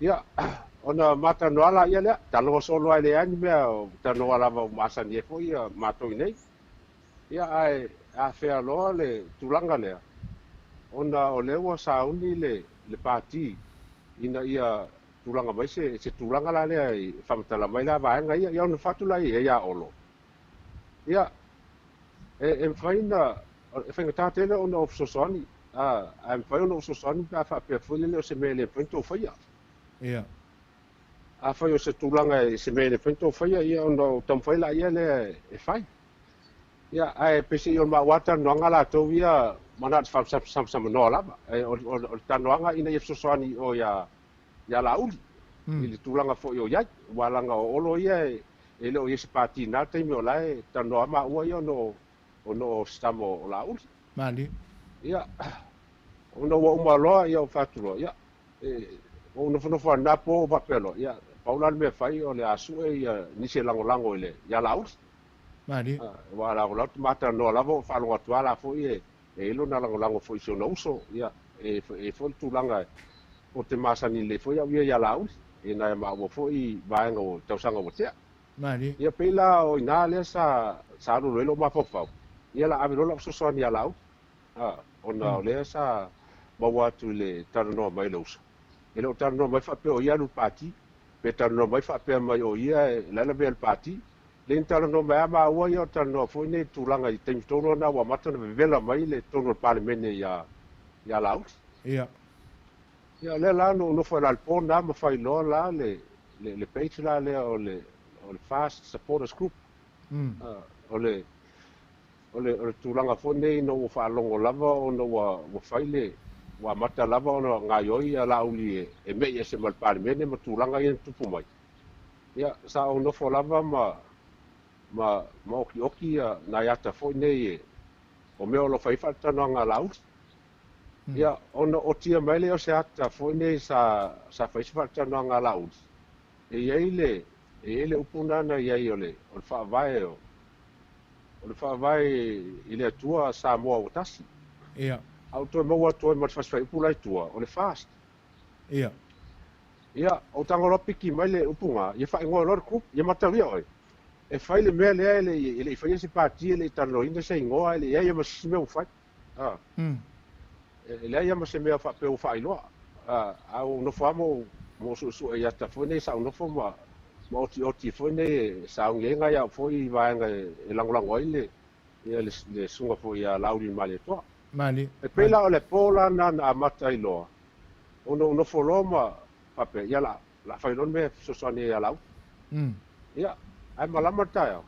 Ia, ona ma talanoa laia lea, talanoa soo loa e leai ni mea, o talanoa lava ua masani ai foi matou i inei. Ia, ae afea loa le tulaga lea, ona o lea ua sauni le Pati ina ia tulaga mai se tulaga la lea e faamatala mai la vaega ia, ia ona fatu la i ai ia Olo. Ia, e mafai na, e faigata tele ona ou fesoasoani, ae mafai ona ou fesoasoani pe a faapea foi lele o se mea e le mafai ona outou faia. Ia. Afai o se tulaga e se mea e le mafai ona outou faia, ia ona ou taumafai laia lea e fai. Ia, ae peiseai o le maua talanoaga latou ia ma na o le faamasamanoa lava. O le talanoaga ina ia fesoasoani i o ia Laauli, i le tulaga foi o i ai. Ua laga o Olo ia e le o i ai se pati i na taimi o la e talanoa maua ia ona o se tama o Laauli. Malie. Ia, ona ua uma loa ia o fatu loa, ia, o nofonofo lava i lena po o faapea loa, ia, pau la le mea e fai o le a sue ia nisi e lagolago i le ia Laauli. Malie. Aua lagolago ma talanoa lava o faalogo atu lava la foi e i ai lona lagolago foi i si ona uso, ia, e foi le tulaga o te masani lelei foi au ia ia Laauli, e nai maua foi vaega o tausaga ua tea. Malie. Ia pei la o ina lea sa alu loa i lou mafaufau, ia la ave loa lau fesoasoani ia Laauli. Ona o lea sa maua atu i le talanoa mai le uso. E le o talanoa mai faapea o ia alu i le pati, pe talanoa mai faapea mai o ia e la e lavea i le pati. Le ni talanoa mai a maua ia o talanoa foi nei tulaga i taimi tonu lena ua amata ona vevela mai le tonu o le Palemene ia Laauli. Ia. Ia lea la na ou nofo ai la i le po lena ma fai loa la le page la lea o le FAST Supporters Group. O le tulaga foi nei na ua faalogo lava ona ua fai le ua amata lava ona gaioi ia Laauli e mei ese ma le Palemene ma tulaga ia na tupu mai. Ia sa ou nofo lava ma okioki ia nai ata foi nei o mea o lo o fai faatalanoaga a Laauli. Ia ona otia mai lea o se ata foi nei sa fai se faatalanoaga a Laauli. E i ai le upu lena i ai o le faavae o le faavae i le Atua Samoa ua tasi. Ia. A o toe maua atu ai ma le fasifuaiupu la i tua, o le FAST. Ia. Ia, o tago loa piki mai le upuga, ia faaigoa loa le group, ia mataulia oe. E fai le mea lea e le i faia se pati, e le i talanoaina se igoa, e le i ai ma se mea ua fai. E leai ma se mea faapea ua faailoa. A o nofo lava ma suesue i ata foi nei sa ou nofo ma otioti foi nei e sauni ai nai au foi i vaega e lagolago ai le susuga foi ia Laauli Malietoa. Malie. E pei la o le po la na amata ai loa, ona ou nofo loa ma faapea, ia la fai loa le mea e fesoasoani ai ia Laauli. Ia, ae malama le taeao,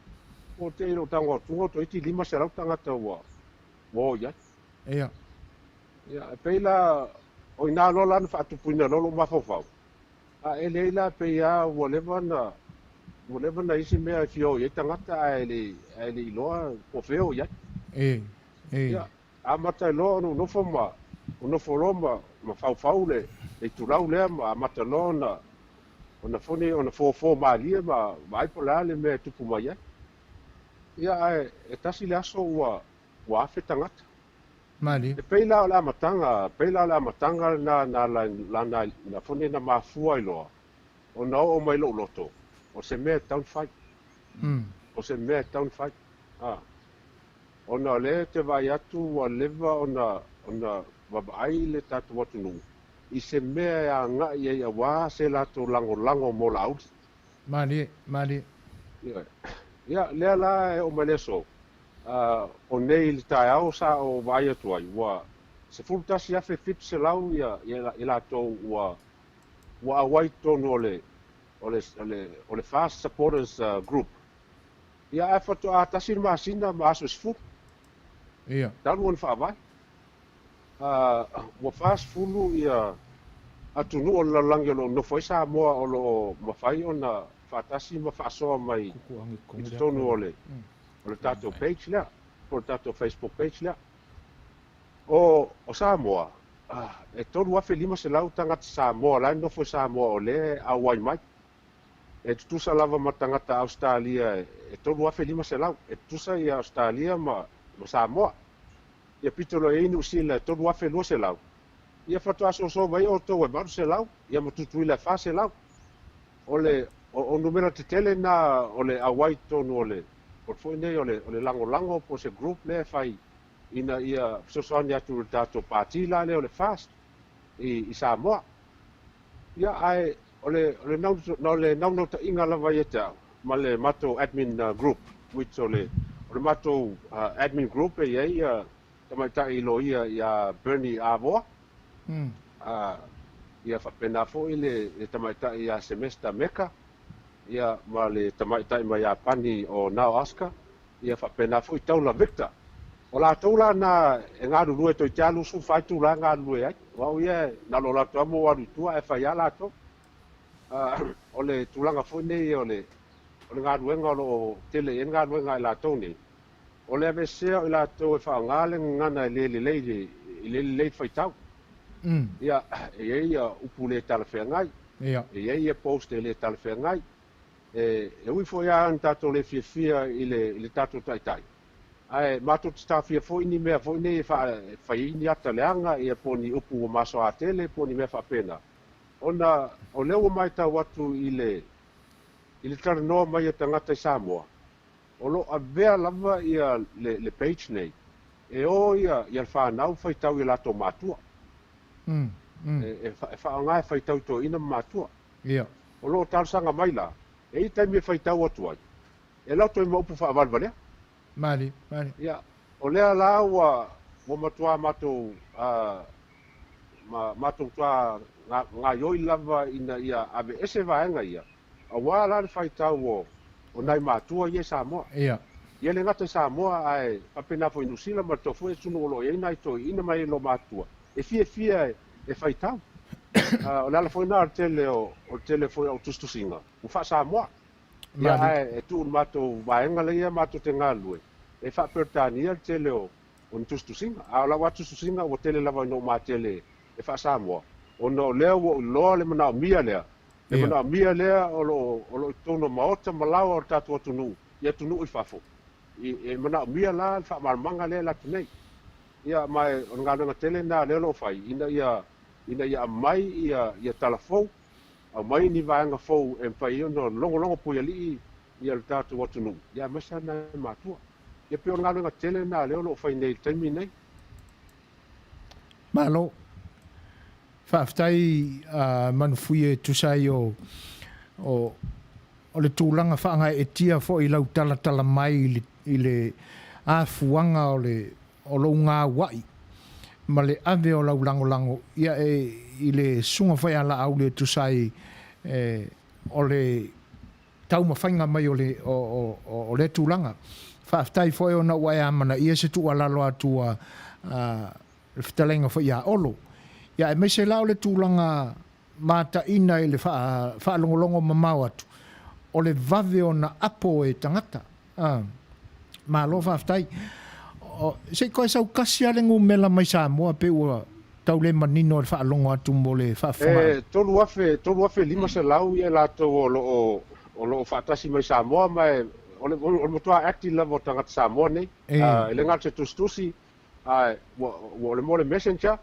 o te i lou tago atuga o toeitiiti 500 tagata ua o i ai. Ia. Ia, e pei la, o ina loa la na faatupuina loa lou mafaufau. A e leai la pei lava ua leva na isi mea e fia o i ai tagata ae le iloa po o fea o i ai. Ia, amata ai loa ona ou nofo loa ma faufau le itulau lea ma amata loa ona foi nei ona fofo malie ma vaai po o le a le mea e tupu mai ai. Ia, ae e tasi le aso ua 1,000 tagata. Malie. E pei la o le amataga, na foi nei na mafua ai loa, ona oo mai lou loto, o se mea e tatau ona fai. O se mea e tatau ona fai. Ona o lea te vaai atu ua leva ona vaavaai le tatou atunuu i se mea e agai ai aua se latou lagolago mo Laauli. Malie, malie. Ia, lea la e oo mai le aso, o nei le taeao sa o vaai atu ai, ua 11,700 ia latou ua auai totonu o le FAST Supporters Group. Ia, ae faatoa tasi le masina ma aso 10. Ia. Talu ona faavae. Ua 40 ia atunuu o le lalolagi o lo o nofo ai Samoa o lo o mafai ona faatasi ma faasoa mai i totonu o le tatou page lea, po o le tatou Facebook page lea. O Samoa, e 3,500 tagata Samoa la e nofo i Samoa o lea e auai mai. E tutusa lava ma tagata Australia e 3,500, e tutusa ia Australia ma Samoa. Ia pito loa i ai Niu Sila e 3,200. Ia faatoa soso mai outou e 800, ia ma Tutuila e 400. O le o numera tetele na o le auai i totonu o le o foi nei o le lagolago po o se group lea e fai ina ia fesoasoani atu i le tatou pati la lea o le FAST i Samoa. Ia ae o le naunautaiga lava ia te au ma le matou admin group, which o le matou admin group e i ai tamaitai loia ia Bernie Avoa. Ia faapena foi le tamaitai ia Semester Meka, ia ma le tamaitai mai Iapani o Nao Oscar, ia faapena foi Taula Victor. O latou la na e galulue toeitiiti 24 itula e galulue ai. O au ia na o latou amo alu i tua e fai a latou. O le tulaga foi nei o le galuega o lo o tele i ai le galuega a i latou nei. O le aveesea o i latou e faaaoga le gagana e le lelei i le lelei faitau. Ia, e i ai ia upu le talafeagai. Ia. E i ai ia post e le talafeagai. E ui foi lava ona tatou le fiafia i le tatou taitai. Ae matou te taofia foi ni mea foi nei e fai ai ni ata leaga, ia po o ni upu ua masoa tele, po o ni mea faapena. Ona o lea ua matau atu i le talanoa mai a tagata i Samoa, o lo o avea lava ia le page nei, e o ia le fanau faitau i latou matua. E faaaoga e faitau i toeaiina ma matua. Ia. O lo o talosaga mai la, e i ai taimi e faitau atu ai, e latou i ma upu faavalevalea. Mali, mali. Ia, o lea la ua matua matou matou matua gaioi lava ina ia aveese vaega ia, aua la le faitau o nai matua ia i Samoa. Ia. Ia le gata i Samoa ae faapena foi i Niu Sila ma le tofu e atunuu o lo o i ai nai toeaiina ma i lo matua, e fiafia e faitau. O le ala foi lena o le tele o le tele foi o tusitusiga ua faa-Samoa. Ia ae e tuu i le matou vaega lea matou te galulue e faa-Peretania le tele o ni tusitusiga. A o lau tusitusiga ua tele lava ina ou matele e faa-Samoa, ona o lea ua ou iloa le manaomia lea. Le manaomia lea o lo o i totonu o maota ma laoa o le tatou atunuu, i atunuu i fafo. E manaomia la le faamalamalamaga lea e alu atu nei. Ia ma o le galuega tele lena lea o lo o fai, ina ia aumai ia tala fou, aumai ni vaega fou e mafai ai ona logologo puialii ia le tatou atunuu, ia aemaise lava nai matua. Ia pei o le galuega tele lena lea o lo o fai nei i le taimi nei. Malo. Faafetai Manufuia e tusa ai o le tulaga faagaeetia foi i lau talatala mai i le afuaga o lou gauai ma le ave o lau lagolago ia i le susuga foi a Laauli e tusa ai o le taumafaiga mai o le tulaga. Faafetai foi ona ua e amanaia se tuualalo atu a le fetalaiga foi ia Olo. Ia aemaise la o le tulaga mataina i le faalogologo mamao atu, o le vave ona apo e tagata. Malo faafetai. Se i koe saukasi lava le numera mai Samoa pe ua tau le manino le faalogo atu mo le faafofoga. E 3,500 ia latou o lo o faatasi mai Samoa, ma o le matua active lava o tagata Samoa nei. E le gata i tusitusi, o le mo le messenger,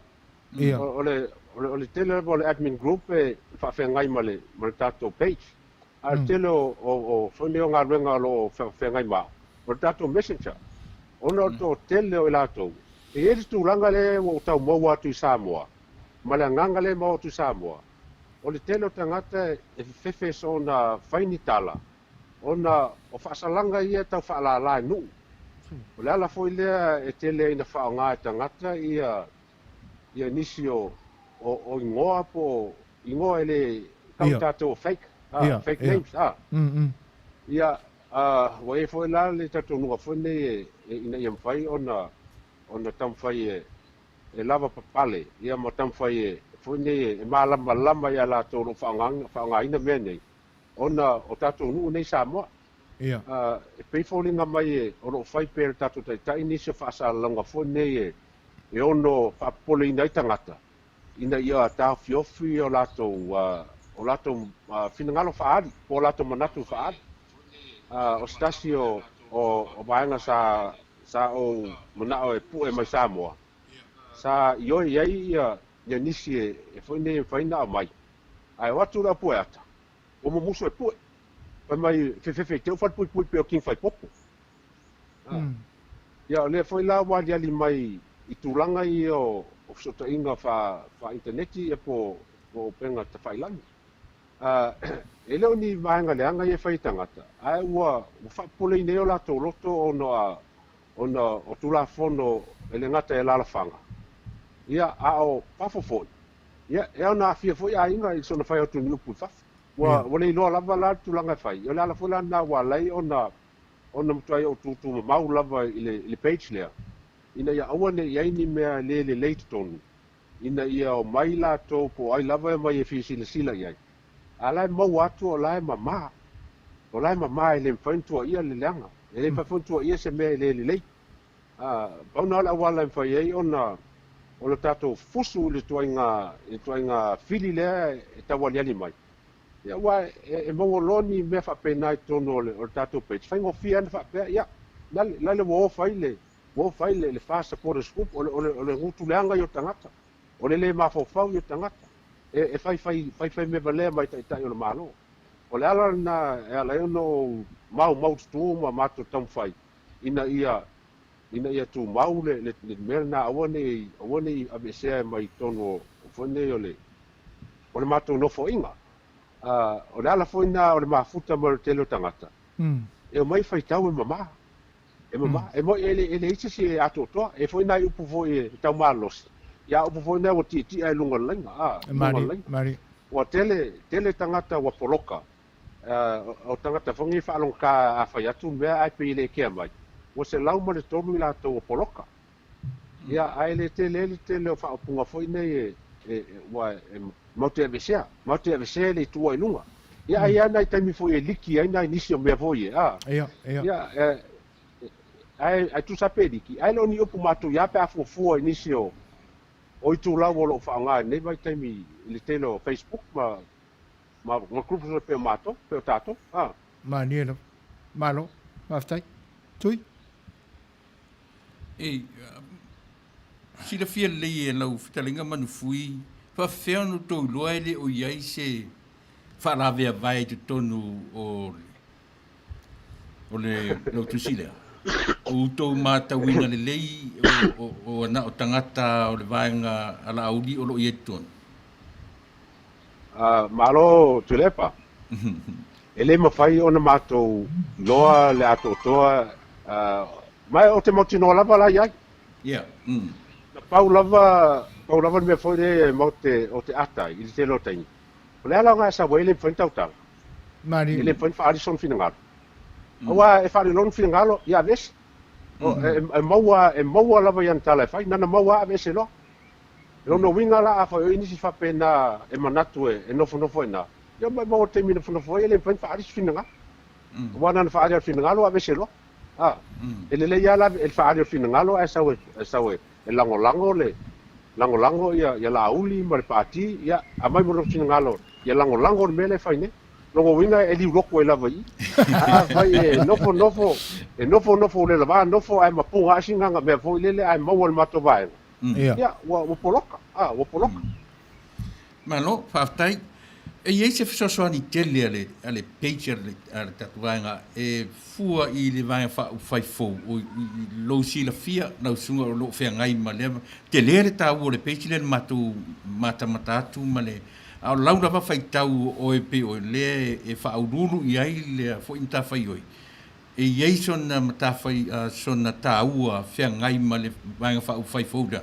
o le tele lava o le admin group e faafeagai ma le tatou page. A le tele o foi nei o galuega o lo o faafeagai ma o le tatou messenger. Ona o le toatele o i latou, e i ai le tulaga lea ua ou tau maua atu i Samoa, ma le agaga lea e maua atu i Samoa, o le tele o tagata e fefefe soona fai ni tala, ona o faasalaga ia tau faalala e nuu. O le ala foi lea e tele ina faaaoga e tagata ia nisi o igoa po o igoa e le tau tatou fake, fake names. Ia, ua i ai foi la le talitonuga foi nei ina ia mafai ona taumafai e lava papale, ia ma taumafai e foi nei e malamalama ia latou o lo o faaaogaina mea nei, ona o tatou nuu nei Samoa. E pei foliga mai o lo o fai pea le tatou taitai nisi o faasalalauga foi nei e ono faapopoleina ai tagata, ina ia taofiofi o latou finagalo faaali, po o latou manatu faaali. O se tasi o vaega sa ou manao e pue mai Samoa, sa ioi ai ia nisi e, e foi nei e mafai ona aumai. Ae o atu le au pueata, ua mumusu e pue. Fai mai fefefe i te falepuipui pei o King Faipopo. Ia o lea foi la ua aliali mai i tulaga ia o fesootaiga faa-initaneti ia po o upega tafailagi. E le o ni vaega leaga ia e fai e tagata, ae ua faapopoleina ai o latou loto ona ona o Tulafono e le gata i alaalafaga, ia, a o fafo foi, ia, e ao ona aafia foi aiga i soona fai atu o ni upu i fafo. Ua ua le iloa lava la le tulaga e fai, ia o le ala foi la lena ua ala ai ona ona matuai ou tutumamau lava i le i le page lea, ina ia aua ne i i ai ni mea le lelei i totonu, ina ia omai latou po o ai lava e omai e fia silasila i ai, a la e maua atu o la e mama, o la e mama e le mafai ona tuuaia le leaga, e le mafai foi ona tuuaia se mea e le lelei. Pau na o le auala e mafai ai ona o le tatou fusu i le ituaiga i le ituaiga fili lea e taualiali mai, ia aua e maua loa ni mea faapena i totonu o le o le tatou page, faigofie lava ona faapea, ia, lale ua o fai le ua o fai le FAST Supporters Group, o le o le o le gutu leaga ia o tagata, o le le mafaufau ia o tagata, e faifai faifai mea valea mai taitai o le Malo. O le ala lena e ala ai ona ou maumaututu ma matou taumafai ina ia ina ia tumau le le le mea lena aua ne i aua ne i aveesea mai totonu o foi nei o le o le matou nofoaiga. O le ala foi lena o le mafuta mai o le tele o tagata e omai faitau e mama. E mama, e moi e le e leai se isi e atoatoa. E foi nai upu foi e tau malolosi, ia a upu foi na ua tietie i luga o le laina, a, luga o le laina. Ua tele, tele tagata ua poloka, o tagata foi nei faalogogata a fai atu le mea ae pei e le kea mai, ua 103 i latou ua poloka. Ia, ae le tele ai le tele o faaupuga foi nei e, e, ua e matou te aveesea, matou te aveesea le itu i luga. Ia, ae i ai nai taimi foi e liki ai nai nisi o mea foi ia, a. Ia, ia. Ia, ae, ae tusa pe liki, ae le o ni upu matuia pe a fuafua i nisi o, o itulau o lo o faaaoga i lenei vaitaimi i le tele o Facebook ma, ma, ma groups e pei o matou, pei o tatou, a. Malie lava. Malo, faafetai. Tui? E silafia lelei e lau fetalaiga Manufui, faafefea ona outou iloa e le o i ai se faalaveavae i totonu o o le lau tusi lea? O outou matauina lelei o na o tagata o le vaega a Laauli o lo o i ai i totonu? Malo Tuilaepa. E le mafai ona matou iloa le atoatoa, ma ou te mautinoa lava la i ai. Yeah. Na pau lava, pau lava le mea foi lea e matou te, ou te ata ai i le tele o taimi, o le ala lena e sau ai e le mafai ona tautala, e le mafai ona faaali sona finagalo. Aua e faaali lona finagalo, ia aveese. E maua, e maua lava i ana tala e fai, na ona maua lava aveese loa. O lona uiga la, afai o i ai nisi faapena e manatu e nofonofo i ina, ia maumau o le taimi e nofonofo ai e le mafai ona faaali se finagalo. Aua na ona faaali lava o le finagalo aveese loa. A, e lelei lava le faaali o le finagalo ae sau e sau e lagolago le lagolago ia ia Laauli ma le Pati, ia aumai ma lou finagalo ia lagolago le mea lea e fai nei. Lona uiga e liulotu ai lava i i. Ae afai e nofonofo, e nofonofo ulelava nofo ae mapuga lava sina mea foi lele ae maua e le matou vaega, Ia, ua, ua poloka, a, ua poloka. Malo, faafetai. E i ai se fesoasoani tele a le, a le page a le, a le tatou vaega e fua i le vaega faaupufai fou, o, i, i lou silafia, lau susuga o lo o feagai ma lea, tele le taua o le page lea i le matou matamata atu ma le, a o lau lava faitau o oe pei o lea e faauluulu i ai lea foi matafaioi, E i ai sona matafai, sona taua feagai ma le Vaega Faaupufai fou lea?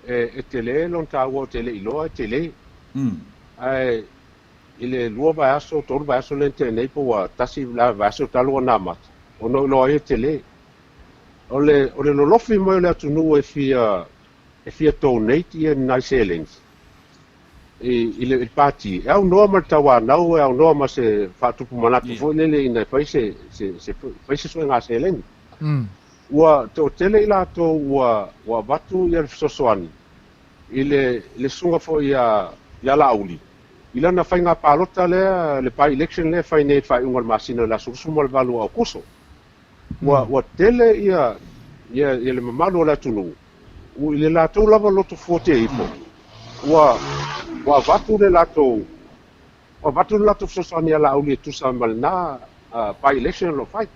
E tele lona taua, ou te le i iloa e tele. Ae i le lua vaiaso, tolu vaiaso lea na tea nei po ua tasi la vaiaso talu ona amata, ona ou iloa ai e tele. O le, o le lolofi mai o le atunuu e fia, e fia donate ia ni nai seleni, i, i le, i le pati, e aunoa ma le tauanau, e aunoa ma se faatupu manatu foi lele ina e fai se, se, se, fai se suega seleni. Ua toatele i latou ua, ua avatu ia le fesoasoani i le, i le susuga foi ia, ia Laauli, i lana faiga palota lea, le by-election lea e fai nei i le faaiuga o le masina i le aso 28 o Aokuso. Ua, ua tele ia, ia, ia le mamalu o le atunuu. I le latou lava loto fuatia ifo, ua ua avatu le latou ua avatu le latou fesoasoani ia Laauli e tusa ma lena by-election o lo o fai.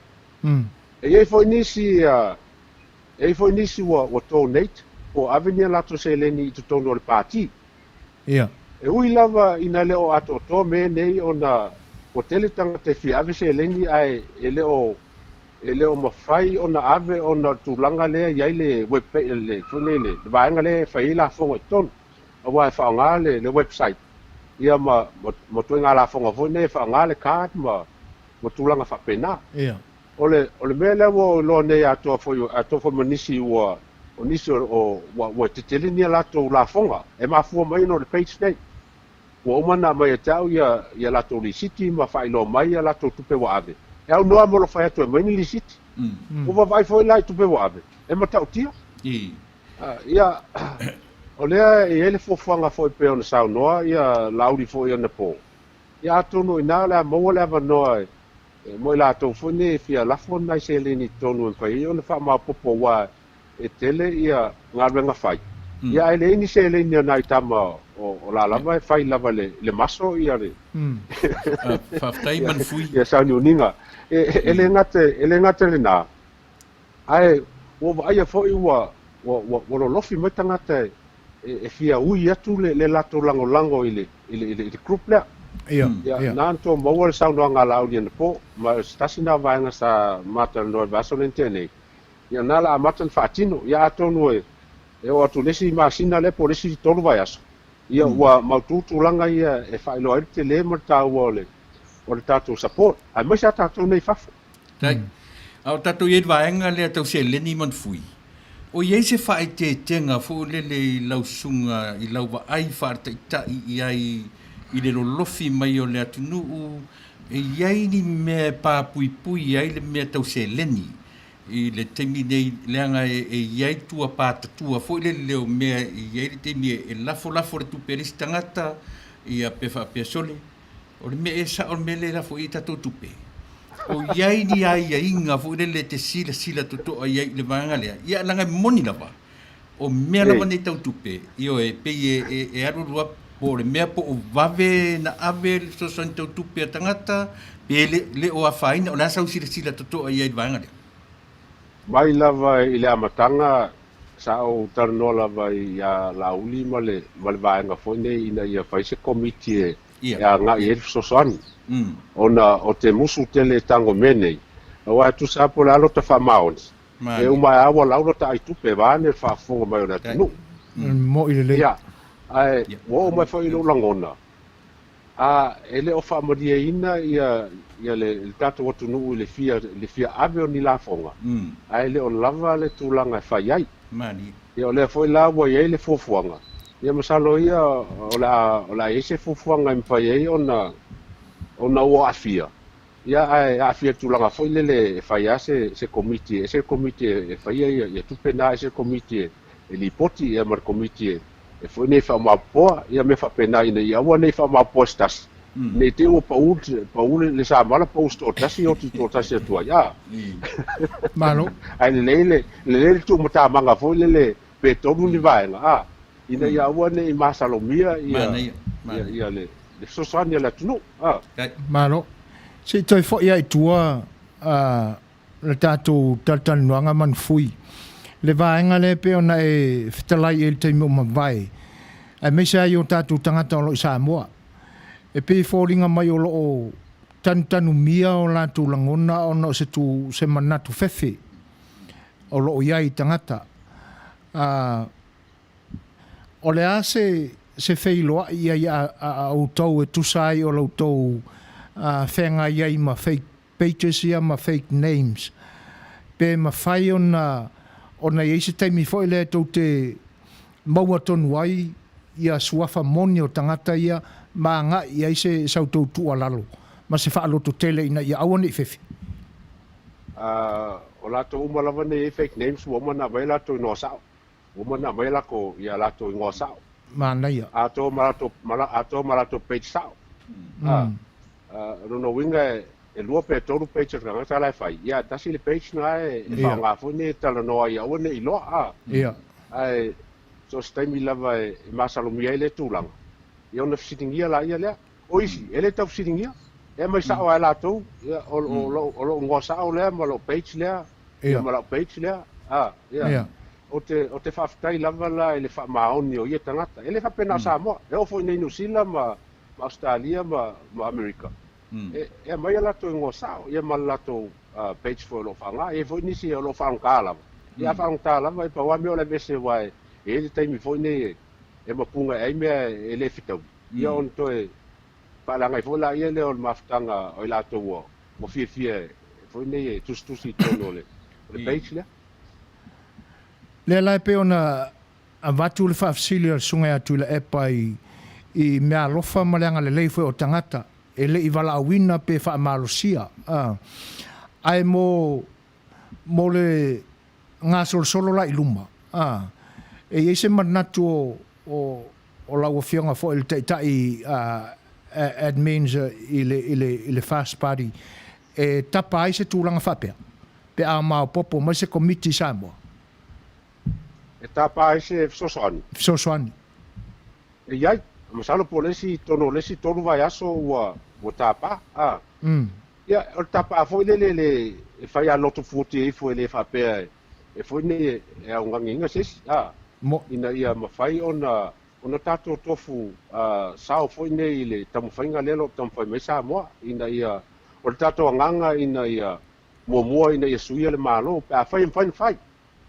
E i ai foi nisi e i ai foi nisi ua ua donate po o ave ni a latou seleni i totonu o le pati. Ia. E ui lava ina le o atoatoa mea nei ona ua tele tagata e fia ave seleni ae e le o E le o mafai ona ave ona o le tulaga lea e i ai le web le foi nei le vaega lea e fai ai lafoga i totonu, aua e faaaoga le le website ia ma ma ituaiga lafoga foi nei e faaaoga le card ma ma tulaga faapena. Ia. O le o le mea lea ua ou iloa nei atoa foi atoa foi ma nisi ua o nisi o o ua ua tetele ni a latou lafoga e mafua mai ona o le page nei. Ua uma ona aumai ia te au ia ia latou lisiti ma faailoa mai ia latou tupe ua ave. E aunoa mo lo fai atu e aumai ni lisiti. Ua vaavaai foi la i tupe ua ave, e matautia. Ia, o lea e i ai le fuafuaga foi pei ona saunoa ia Laauli foi anapo. Ia atonu o i ina o le a maua le avanoa e mo i latou foi nei e fia lafo nai seleni i totonu e mafai ai ona faamaopoopo aua e tele ia galuega fai, ia ae leai ni seleni a nai tama o la lava e fai lava i le maso ia le Faafetai Manufui. Ia sauniuniga. E le gata e le gata i lena, ae ua vaaia foi ua ua lolofi mai tagata e fia ui atu le latou lagolago i le i le group lea. Ia, ia. Na ona tou maua le saunoaga a Laauli anapo, ma o se tasi lena o vaega sa matalanoa i le vaiaso lea na tea nei. Ia na la amata ona faatino. Ia atonu e e oo atu i le isi masina lea po o le isi 3 vaiaso, ia ua mautu tulaga ia e faailoa ai le tele ma le taua o le o le tatou support, aemaise a tatou nei i fafo. Faafetai. A o tatou i ai i le vaega lea tau seleni ma ni fui, o i ai se faaeteetega foi lele i lau susuga i lau vaai faaletaitai i ai i le lolofi mai o le atunuu, e i ai ni mea e papuipui ai le mea tau seleni i le taimi nei, leaga e i ai tua patatua foi lele o mea e i ai le taimi e lafolafo le tupe a le isi tagata, ia pe faapea, sole, o le mea e sao le mea lea e lafo i ai tatou tupe. O i ai ni aiaiga foi lele e te silasila totoa i ai i le vaega lea, ia leaga e moni lava, o mea lava nei tau tupe, ioe, e pei e alualu lava po o le mea po o vave na ave le fesoasoani tau tupe a tagata, pe le o afaina, o le a sau silasila totoa i ai i le vaega lea? Mai lava i le amataga, sa ou talanoa lava ia Laauli ma le ma le vaega foi nei ina ia fai se komiti e e agai i ai le fesoasoani, ona o te musu tele e tago mea nei, aua e tusa lava po o le a lota faamaoni, E uma ae a ua lau lota ai tupe vaeane le faafofoga mai o le atunuu. Mo'i lelei. Ia, ae ua oo mai foi i lou lagona, a e le o faamalieina ia ia le le tatou atunuu i le fia le fia ave o ni lafoga, ae le o lava le tulaga e fai ai. Ia o lea foi la ua i ai le fuafuaga, ia masalo ia o le a o le a i ai se fuafuaga e mafai ai ona ona ua aafia Ia, ae aafia i le tulaga foi lele e fai lava se, se komiti, e ese le komiti e faia ia, ia tupe na, ese le komiti e, e lipoti, ia ma le komiti e, e foi nei faamaopopoa, ia mea faapena ina ia aua ne i faamaopopoa se tasi, ne i te i ua pau, pau le, le samala pau se toatasi oti toatasi atu ai, a. Malo. Ae lelei le, lelei le tuumatamaga foi lele pe tolu ni vaega, a, ina ia aua ne i masalomia ia, ia, ia le, le fesoasoani a le atunuu. A. Malo. Se i toe foi lava i tua a le tatou talatalanoaga Manufui, le vaega lea e pei ona e fetalai i ai i le taimi ua mavae, aemaise lava i o tatou tagata o lo o i Samoa. E pei e foliga mai o lo o tanutanumia o latou lagona ona o se tu, se manatu fefe o lo o i ai i tagata. A, o le a se, se feiloai i ai a, a outou e tusa ai o la outou feagai ai ma fake pages ia ma fake names, pe mafai ona, ona i ai se taimi foi lea tou te maua tonu ai ia suafa moni o tagata ia ma agai i ai se, sa outou tuualalo ma se faalototele ina ia aua ne i fefe. A, o latou uma lava nei e fake names ua uma ona aumai latou inoa sao. Ua uma ona aumai lako, ia latou igoa sao. Manaia. Atoa ma latou, ma la, atoa ma latou page sao. A, a, o lona uiga e, e lua pe tolu page a le tagata la e fai, ia tasi le page na e, e faaaoga foi nei e talanoa ai aua ne i iloa, a. Ia. Ae so o se taimi lava e masalomia ai lea tulaga, ia ona fesiligia laia lea. O isi, e le tau fesiligia, e aumai sao lava e latou, ia, o, o, lou, o lou igoa sao lea ma lou page lea, ia, ma lau page lea, a, ia. Ou te, ou te faafetai lava la i le faamaoni o ia tagata. E le faapena o Samoa, e oo foi i inei i Niu Sila ma, ma Ausetalia ma, ma Amerika, e, e aumai a latou igoa sao, ia ma le latou page foi o lo o faaaoga. E i ai foi nisi o lo o faaogata lava. Ia a faaogata lava, e pau lava mea o le aveese aua e i ai le taimi foi nei e mapuga ai mea e le fetaui, ia ona toe faaleaga ai foi laia lea o le mafutaga o i latou ua fiafia foi nei e tusitusi i totonu o le page lea. Lea la e pei ona avatu le faafesili a le Susuga ia Tuilaepa i meaalofa ma le agalelei foi o tagata e le i valaauina pe faamalosia, ae mo mo le gasolosolo la i luma, a, e i ai se manatu o, o, o lau Afioga foi i le Taitai admins i le, i le, i le Fast Party e tapa ai se tulaga faapea, pe a maopoopo mai se Komiti i Samoa? E tapa ai se fesoasoani? Fesoasoani. E i ai. Masalo po o le isi, totonu o le isi tolu vaiaso ua, ua tapa, a. Ia, o le tapa foi lele le, e fai lava loto fuoti ifo e le faapea e foi nei e augagiga se isi, a. Ina ia mafai ona, ona tatou tofu sao foi nei i le taumafaiga lea o lo o taumafai mai Samoa, ina ia, o le tatou agaga ina ia muamua ina ia suia le Malo, pe afai e mafai ona fai.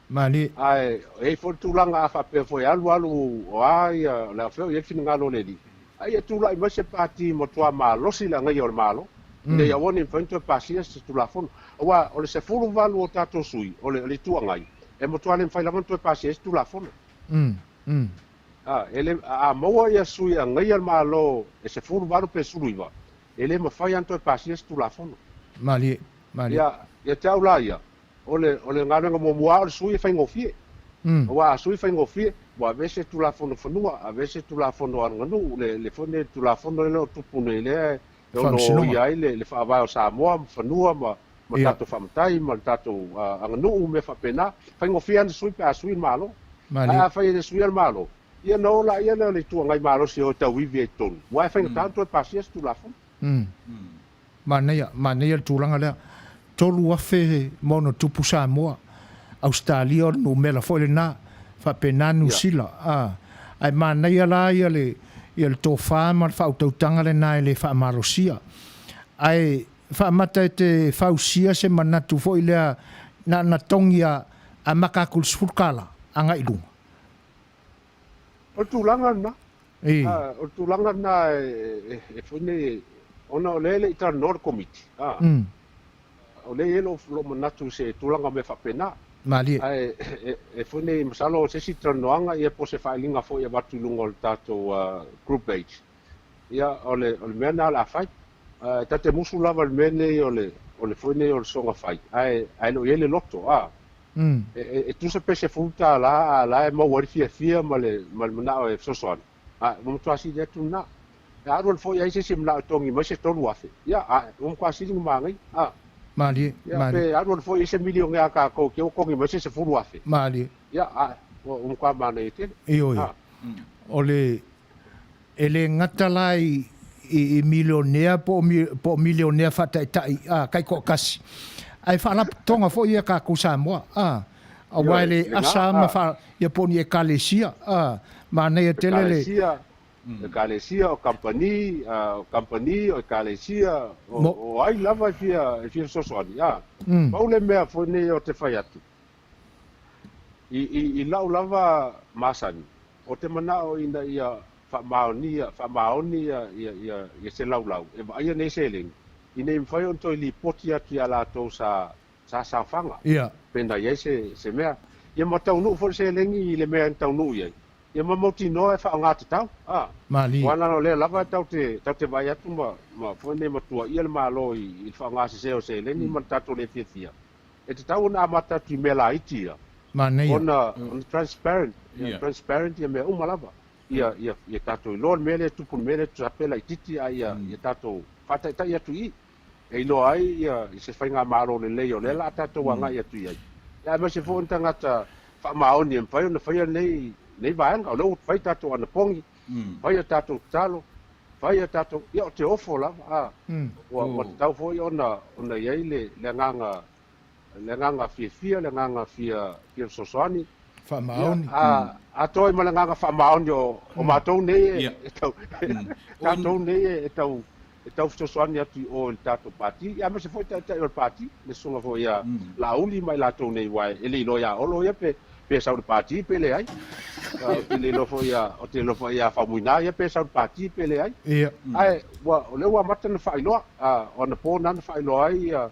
Malie. Ae e i ai foi le tulaga a faapea foi e alu alu o a ia, o le a fea o i ai le finagalo o le Alii, a ia tulai mai se pati matua malosi le agaia o le Malo, ina ia aua ne i mafai ona toe pasia se Tulafono. Aua o le 18 o tatou sui o le Itu Agai, e matua le mafai lava ona toe pasia ai se Tulafono. A, e le, a maua ia sui agaia le Malo e 18 pe 19, e le mafai lava ona toe pasia se Tulafono. Malie, malie. Ia, ia te au la ia, O le, o le galuega muamua lava o le sui e faigofie. Aua a sui faigofie, ua aveese Tulafono Fanua, aveese Tulafono Aganuu, le, le foi lenei Tulafono lea o tupu nei lea e ono oia ai le, le Faavae o Samoa ma fanua ma, ma tatou faamatai ma le tatou aganuu ma mea faapena. Faigofie lava ona sui pe a sui le Malo. Ae afai e le suia le Malo, ia ona o laia lea o le Itu Agai malosi e o e tauivi ai i totonu, aua e faigata ona toe pasia se Tulafono. Manaia, manaia le tulaga lea. 3,000 ma ono tupu Samoa. Ausetalia o le numera foi lena. Faapena Niu Sila. Ae manaia la ia le, ia le tofa ma le faautautaga lena e le faamalosia. Ae faamata e te fausia se manatu foi lea na ona togi a amata atu i le 10 tala agai i luga. O le tulaga lena. O le tulaga lena e foi nei, ona o lea e le i talanoa le Komiti, o lea e i ai lou manatu i se tulaga o mea faapena. Malie. Ae e foi nei, masalo o se isi talanoaga ia po o se faailiga foi e avatu i luga o le tatou group page. Ia, o le mea lena o le a fai. E ta te musu lava i le mea lenei o le, o le foi nei o le soga fai, ae, ae le o i ai le loto, a. E tusa pe $10 a o la e maua ai le fiafia ma le, ma le manao e fesoasoani, a ua matua sili atu lena. E alu alu foi ai se isi e manao e togi mai se $3,000, ia, a ua matua sili ona manaia, a. Malie, Ia, pe alu alu foi ai se milionea a tatou te ua togi mai se $10,000. Malie. Ia, a ua matua manaia tele. Ioe. O le, E le gata la i, i, i milionea po o, po o milionea faataitai a, taitoatasi, ae faalapotopotoga foi ia tatou Samoa, a, aua e le asa ma faa, ia po o ni ekalesia, a, manaia tele le. Ekalesia, ekalesia, o kamupani, o kamupani, o ekalesia, o, o ai lava e fia, e fia fesoasoani, a. Pau le mea foi nei ou te fai atu, I, i, i lau lava masani, ou te manao ina ia faamaonia, faamaoni ia, ia, ia, ia se laulau e vaaia nei seleni, ina ia mafai ona toe lipoti atu iā latou sa, sa saofaga, pe na i ai se, se mea. Ia ma taunuu foi le seleni i le mea e taunuu i ai, ia ma mautinoa e faaaoga tatau, a. Malie. Aua leaga o lea lava tatou te, tatou te vaai atu ma, ma foi nei ma tuuaia le Malo i, i le faaaoga sese o seleni ma le tatou le fiafia. E tatau ona amata atu i mea laiti ia, Manaia. ona ona transparent, ia transparent ia mea uma lava. Ia ia ia tatou iloa le mea lea e tupu, le mea lea e tusa pe laitiiti a ia ia tatou faataitai atu i i. E iloa ai ia se faigamalo lelei o lea la a tatou agai atu i ai. Ia aemaise foi o ni tagata faamaoni e mafai ona faia lenei lenei vaega. O lea ua fai tatou anapogi, fai a tatou tatalo, fai a tatou, ia o te ofo lava, a, ua ua tatau foi ona ona i ai le le agaga le agaga fiafia, le agaga fia fia fesoasoani. Faamaoni. Ia, atoa ai ma le agaga faamaoni o o matou nei e tau tatou nei e tau e tau fesoasoani atu i o i le tatou pati, ia aemaise foi taitai o le pati, le susuga foi ia Laauli ma i latou nei, aua e le iloa ia Olo ia pe pe sau i le pati pe leai. Ou te le iloa foi ia, ou te iloa foi ia Faumuina ia pe sau i le pati pe leai. Ae ua, o lea ua amata ona faailoa, o anapo na na faailoa ai ia,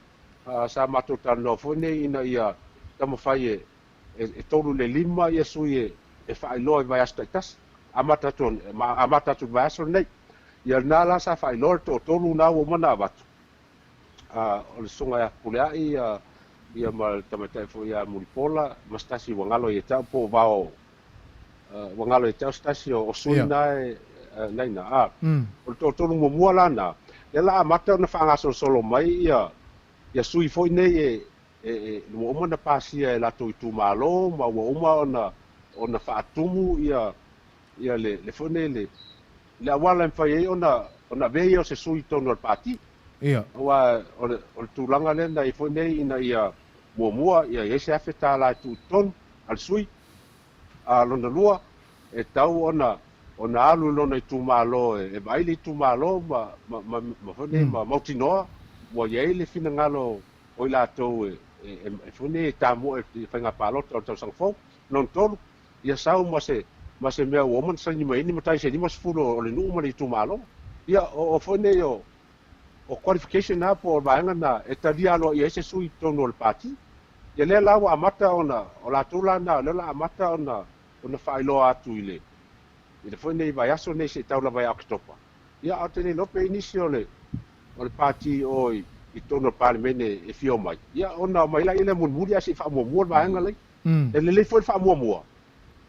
sa matou talanoa foi nei ina ia taumafai e e 3 i le 5 ia sui e faailoa i vaiaso taitasi, amata atu amata atu i le vaiaso lenei. Ia lena la sa faailoa le toatolu na ua uma ona avatu, o le Susuga ia Fepuleai ia ma le tamaitai foi ia Mulipola ma se tasi ua galo ia te au po o Vao, ua galo ia te au se tasi o sui na e na i ina. O le toatolu muamua la na, lea la amata ona faagasolosolo mai ia ia sui foi nei e e ua uma ona pasia e latou itumalo ma ua uma ona ona faatumu ia ia le le foi nei le le auala e mafai ai ona ona avea ia o se sui i totonu o le pati. Aua o le o le tulaga lea na i ai foi nei ina ia muamua ia i ai se $1,000 e tuu i totonu a le sui, a lona lua e tatau ona ona alu i lona itumalo e vaai le itumalo ma ma ma ma foi nei ma mautinoa ua i ai le finagalo o i latou e e foi nei e tamoe i faiga palota o le tausaga fou. Lona tolu, ia sau ma se ma se mea ua uma ona saini mai ai ni matai se 50 o le nuu ma le itumalo. Ia o o foi nei o o qualification na po o vaega na e talia aloaia ai se sui i totonu o le pati. Ia lea la ua amata ona o latou la na o lea o le a amata ona ona faailoa atu i le i le foi nei vaiaso nei seia tau lava ia Oketopa. Ia ae ou te le iloa pe i ai nisi o le o le pati o i i totonu o le Palemene e fia omai, ia ona omai laia lea mulimuli ae se i faamuamua le vaega lai. E lelei foi le faamuamua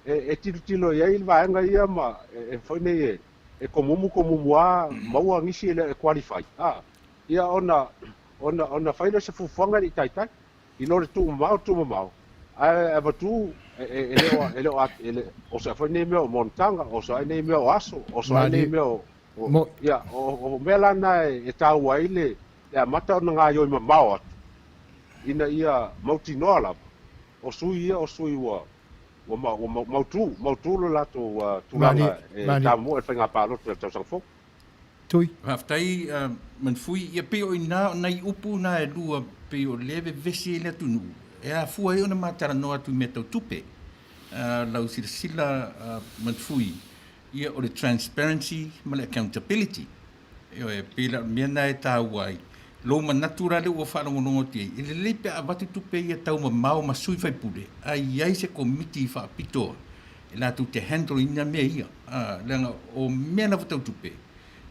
e e tilotilo i ai le vaega ia ma e foi nei e e komumu komumu lava maua nisi e le e qualify a, ia ona ona ona fai lea o se fuafuaga e le i taitai i lo le tuumamao tuumamao ae avatu e e le o e le o e le oso foi nei mea o monotaga, oso ai nei mea o aso, oso ai nei mea o Ia, o mea la na e taua ai le amata ona gaoioi mamao atu, ina ia mautinoa lava, o sui ia o sui ua mautu, mautu lo latou tulaga e tamoe i le faiga palota i le tausaga fou. Tui. Faafetai Manfui, ia pei o i ina o nai upu na e lua pei o lea e vevesi ai le atunuu e afua ai ona ma talanoa atu i mea tau tupe. Lau silasila Manfui, Ia, o le transparency ma le accountability. Ioe, e pei la o le mea lena e taua ai. Lou manatu la lea ua faalogologo atu i ai, e lelei pe a avatu tupe ia taumamao ma sui faipule, a i ai se komiti faapitoa e latou te handle ina mea ia. A, leaga o mea lava tau tupe,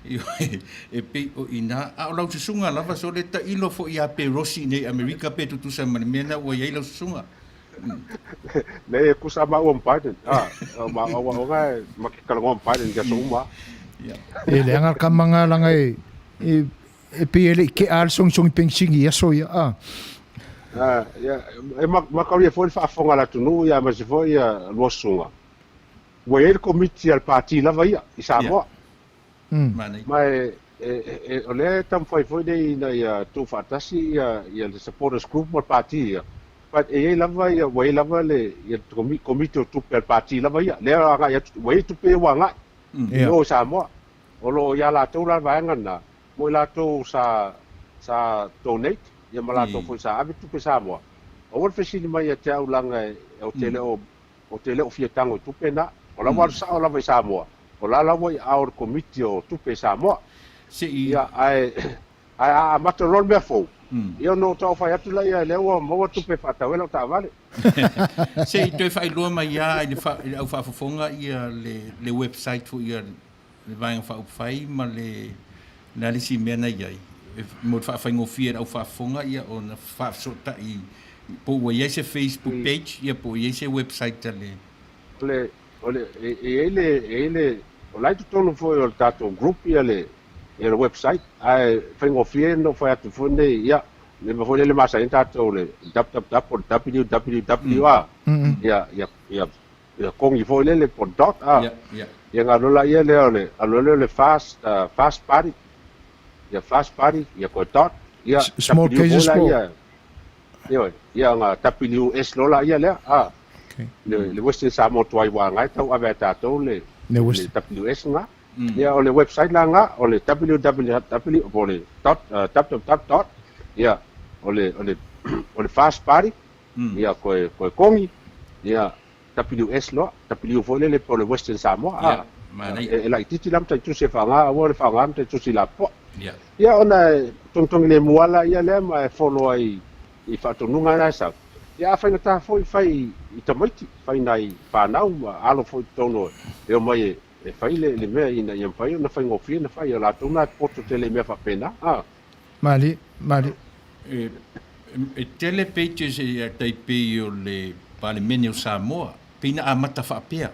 ioe, e pei o i ina. A o lau susuga lava, sole tailo foi ia Perosi i inei i Amerika pe tutusa ma le mea lena ua i ai lau susuga. Leai, e tusa maua ma Biden. Ah, ma aua o ngae ma ke talanoa ma Biden i aso uma. E leaga le tama na leaga e e e pei e le i tea le sogisogi penisini i aso ia a. Ah, ia, e mataulia foi le faafofoga a le atunuu ia aemaise foi ia lua susuga. Ua i ai le komiti a le pati lava ia i Samoa. Ma e, e, o lea e taumafai foi nei ina ia tuufaatasi ia, ia le supporters group ma le pati ia, but e i ai lava ia, ua i ai lava le, ia le komiti o tupe a le pati lava ia, lea e agai atu, ua i ai tupe ia ua agai i o i Samoa. O lo o ia latou la le vaega lena, mo i latou sa, sa donate, ia ma latou foi sa ave tupe i Samoa. Aua le fesili mai ia te au leaga ou te le o Ou te le o fia tago i tupe na. O la ua alu sao lava i Samoa. O la la ua i aao o le Komiti o Tupe i Samoa. Ia, ae, ae a amata loa le mea fou, ia ona ou taumafai atu lea lea ua maua tupe e faatau ai lau taavale. Se i toe faailoa mai lava i le, i le au faafofoga ia le, le website foi a le Vaega Faaupufai ma le, le a le isi mea na i ai, mo le faafaigofie i le au faafofoga ia ona faafesootai po ua i ai se Facebook page ia po ua i ai se website a le. O le, o le, e i ai le, e i ai le, o la e i totonu foi o le tatou group ia le, ia le website, ae faigofie ona ou fai atu foi nei, ia, le mea foi lele masani ai tatou le www po o le www a, ia, ia, ia, ia kogi foi lele po o le dot a. Ia ona alu loa lea o le, alu loa lea o le fast, fast party, ia fast party, ia toe dot, ia Small W foi cases la po. ia, ioe, ia ona WS loa laia lea, a. Le, le Western Samoa tuai uaga e tauave ai e tatou le, Le le West. WS lena. Ia, o le website la lena, o le www po o le dot, www dot, ia, o le, o le, o le fast party, ia, koe, koe kogi, ia, WS loa, W foi lele po o le Western Samoa, a. Ia, manaia. E, e laitiiti la mataitusi e faaaoga, aua le faaaoga mataitusi lapoa. Ia. Ia, ona e togitogi lemu lava laia lea ma e follow ai i faatonuga na e sau. Ia, a faigata foi fai i tamaiti, fai nai fanau ma alo foi i totonu e omai e, e fai le, le mea ina ia mafai ona faigofie ona fai. O latou na e poto tele i mea faapena. A. Malie, malie. E, e tele pages e tai pei o le Palemene o Samoa, pei na amata faapea.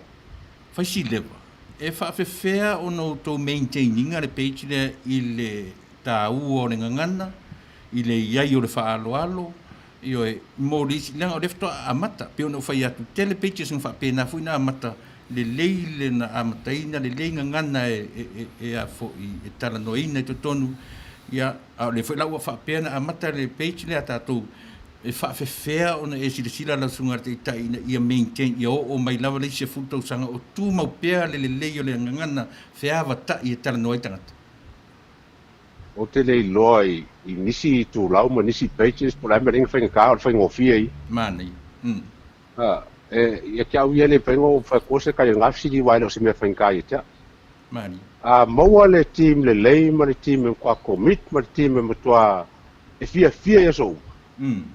Fai si leva. E faafefea ona outou maintain ina le page lea i le taua o le gagana, i le i ai o le faaaloalo, ioe, mo le isi, leaga o lea faatoa amata, pei ona ou fai atu, tele pages na faapena foi na amata lelei le na amataina, lelei gagana e, e, e, e a foi, e talanoaina i totonu, ia, a o lea foi la ua faapea na amata le page lea a tatou, E faafefea ona e silasila lau Susuga i le Taitai ina ia maintain, ia oo mai lava le isi 10 tausaga o tumau pea le lelei o le gagana feavatai e talanoa ai tagata? Ou te le iloa i nisi itulau ma nisi pages po o le a le mea lea na faigata o le faigofie ia. Manaia. Mm. A, e, ia te au ia le mafai ona ou fai atua se tali o lena fesili aua e le o se mea faigata ia te au. Manaia. A maua le team lelei ma le team e matua commit ma le team e matua e fiafia i aso uma,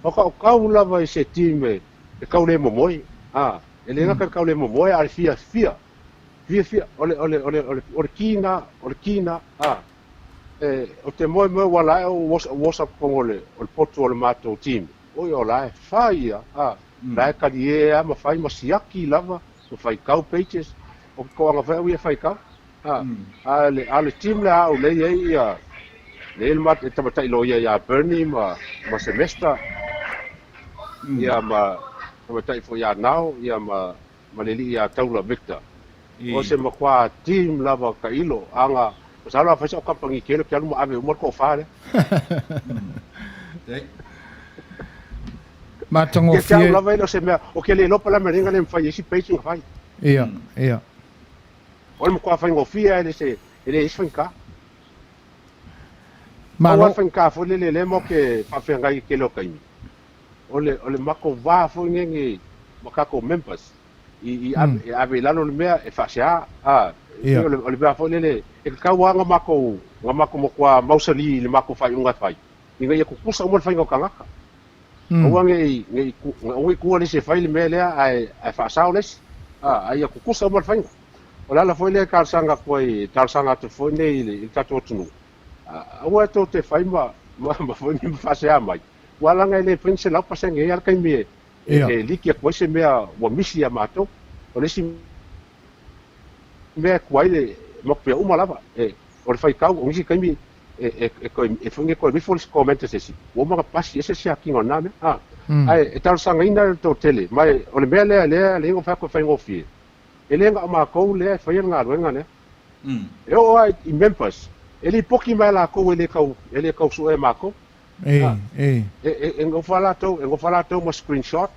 Whakaokau lava i se team e kau le momoe, a, e le gata i le kau le momoe, a o le fiafia, fiafia, o le, o le, o le, o le, o le ki na, o le ki na, a, e, o te moemoe ua la e o WhatsApp totonu o le, o le potu o le matou team, oi o la e fai ia, a, la e talie a ma fai ma siaki lava, ma faitau pages, o ke toaga foi au ia e faitau. A, a le, a le team le a au lea i ai ia, lea i le tamaitai loia ia Bernie ma, ma Semester, ia ma tamaitai foi ia Nao, ia ma, ma le alii ia Taula Victor. O se matua team lava tailo, aga, masalo a fai sa'u kamupani tele ou te alu ma ave uma le toafa lea. Matagofie. Ia te au lava e le o se mea, ou te le iloa po o le a le mea lea na le mafai ai isi page ona fai. Ia, ia. O le matua faigofie lava e le se, e leai se faigata. Malo. Pau lava le faigata foi lele lea matou te faafeagai i le tele o taimi, o le, o le matou va foi nei ma tatou members i, i ave, e ave i lalo le mea e faasea, a, e pei o le, o le mea foi lele e tatau lava ona matou, ona matou matua mausali i le matou faaiuga e fai, ina ia tutusa uma le faiga o tagata. Aua ne i, ne i, aua ne i tua le isi e fai le mea lea ae, ae faasao le isi. A, a ia tutusa uma le faiga. O le ala foi lea e talosaga atu ai, e talosaga atu foi nei i le, i le tatou atunuu, aua tou te fai ma, ma, ma foi ma faasea mai, aua leaga e le mafai ona 100% e i ai lava le taimi e, e, e liki atu ai se mea ua misi ia matou. O le isi mea e tuai le matou pea uma lava, e, o le faitau, o nisi taimi e, e, e toe, e foi e toe rifle se comment a se isi, ua uma ona pasi ese se siakiga o lena mea, a. Ae e talosagaina le toatele, ma e, o le mea lea lea lea na fai atu e faigofie, e le na o matou lea e faia le galuega lea. E oo lava i members, e lipoti mai e latou e le tau, e le tau suea e matou. E, e. E, e, e nofo lava latou, e nofo lava latou ma screenshot,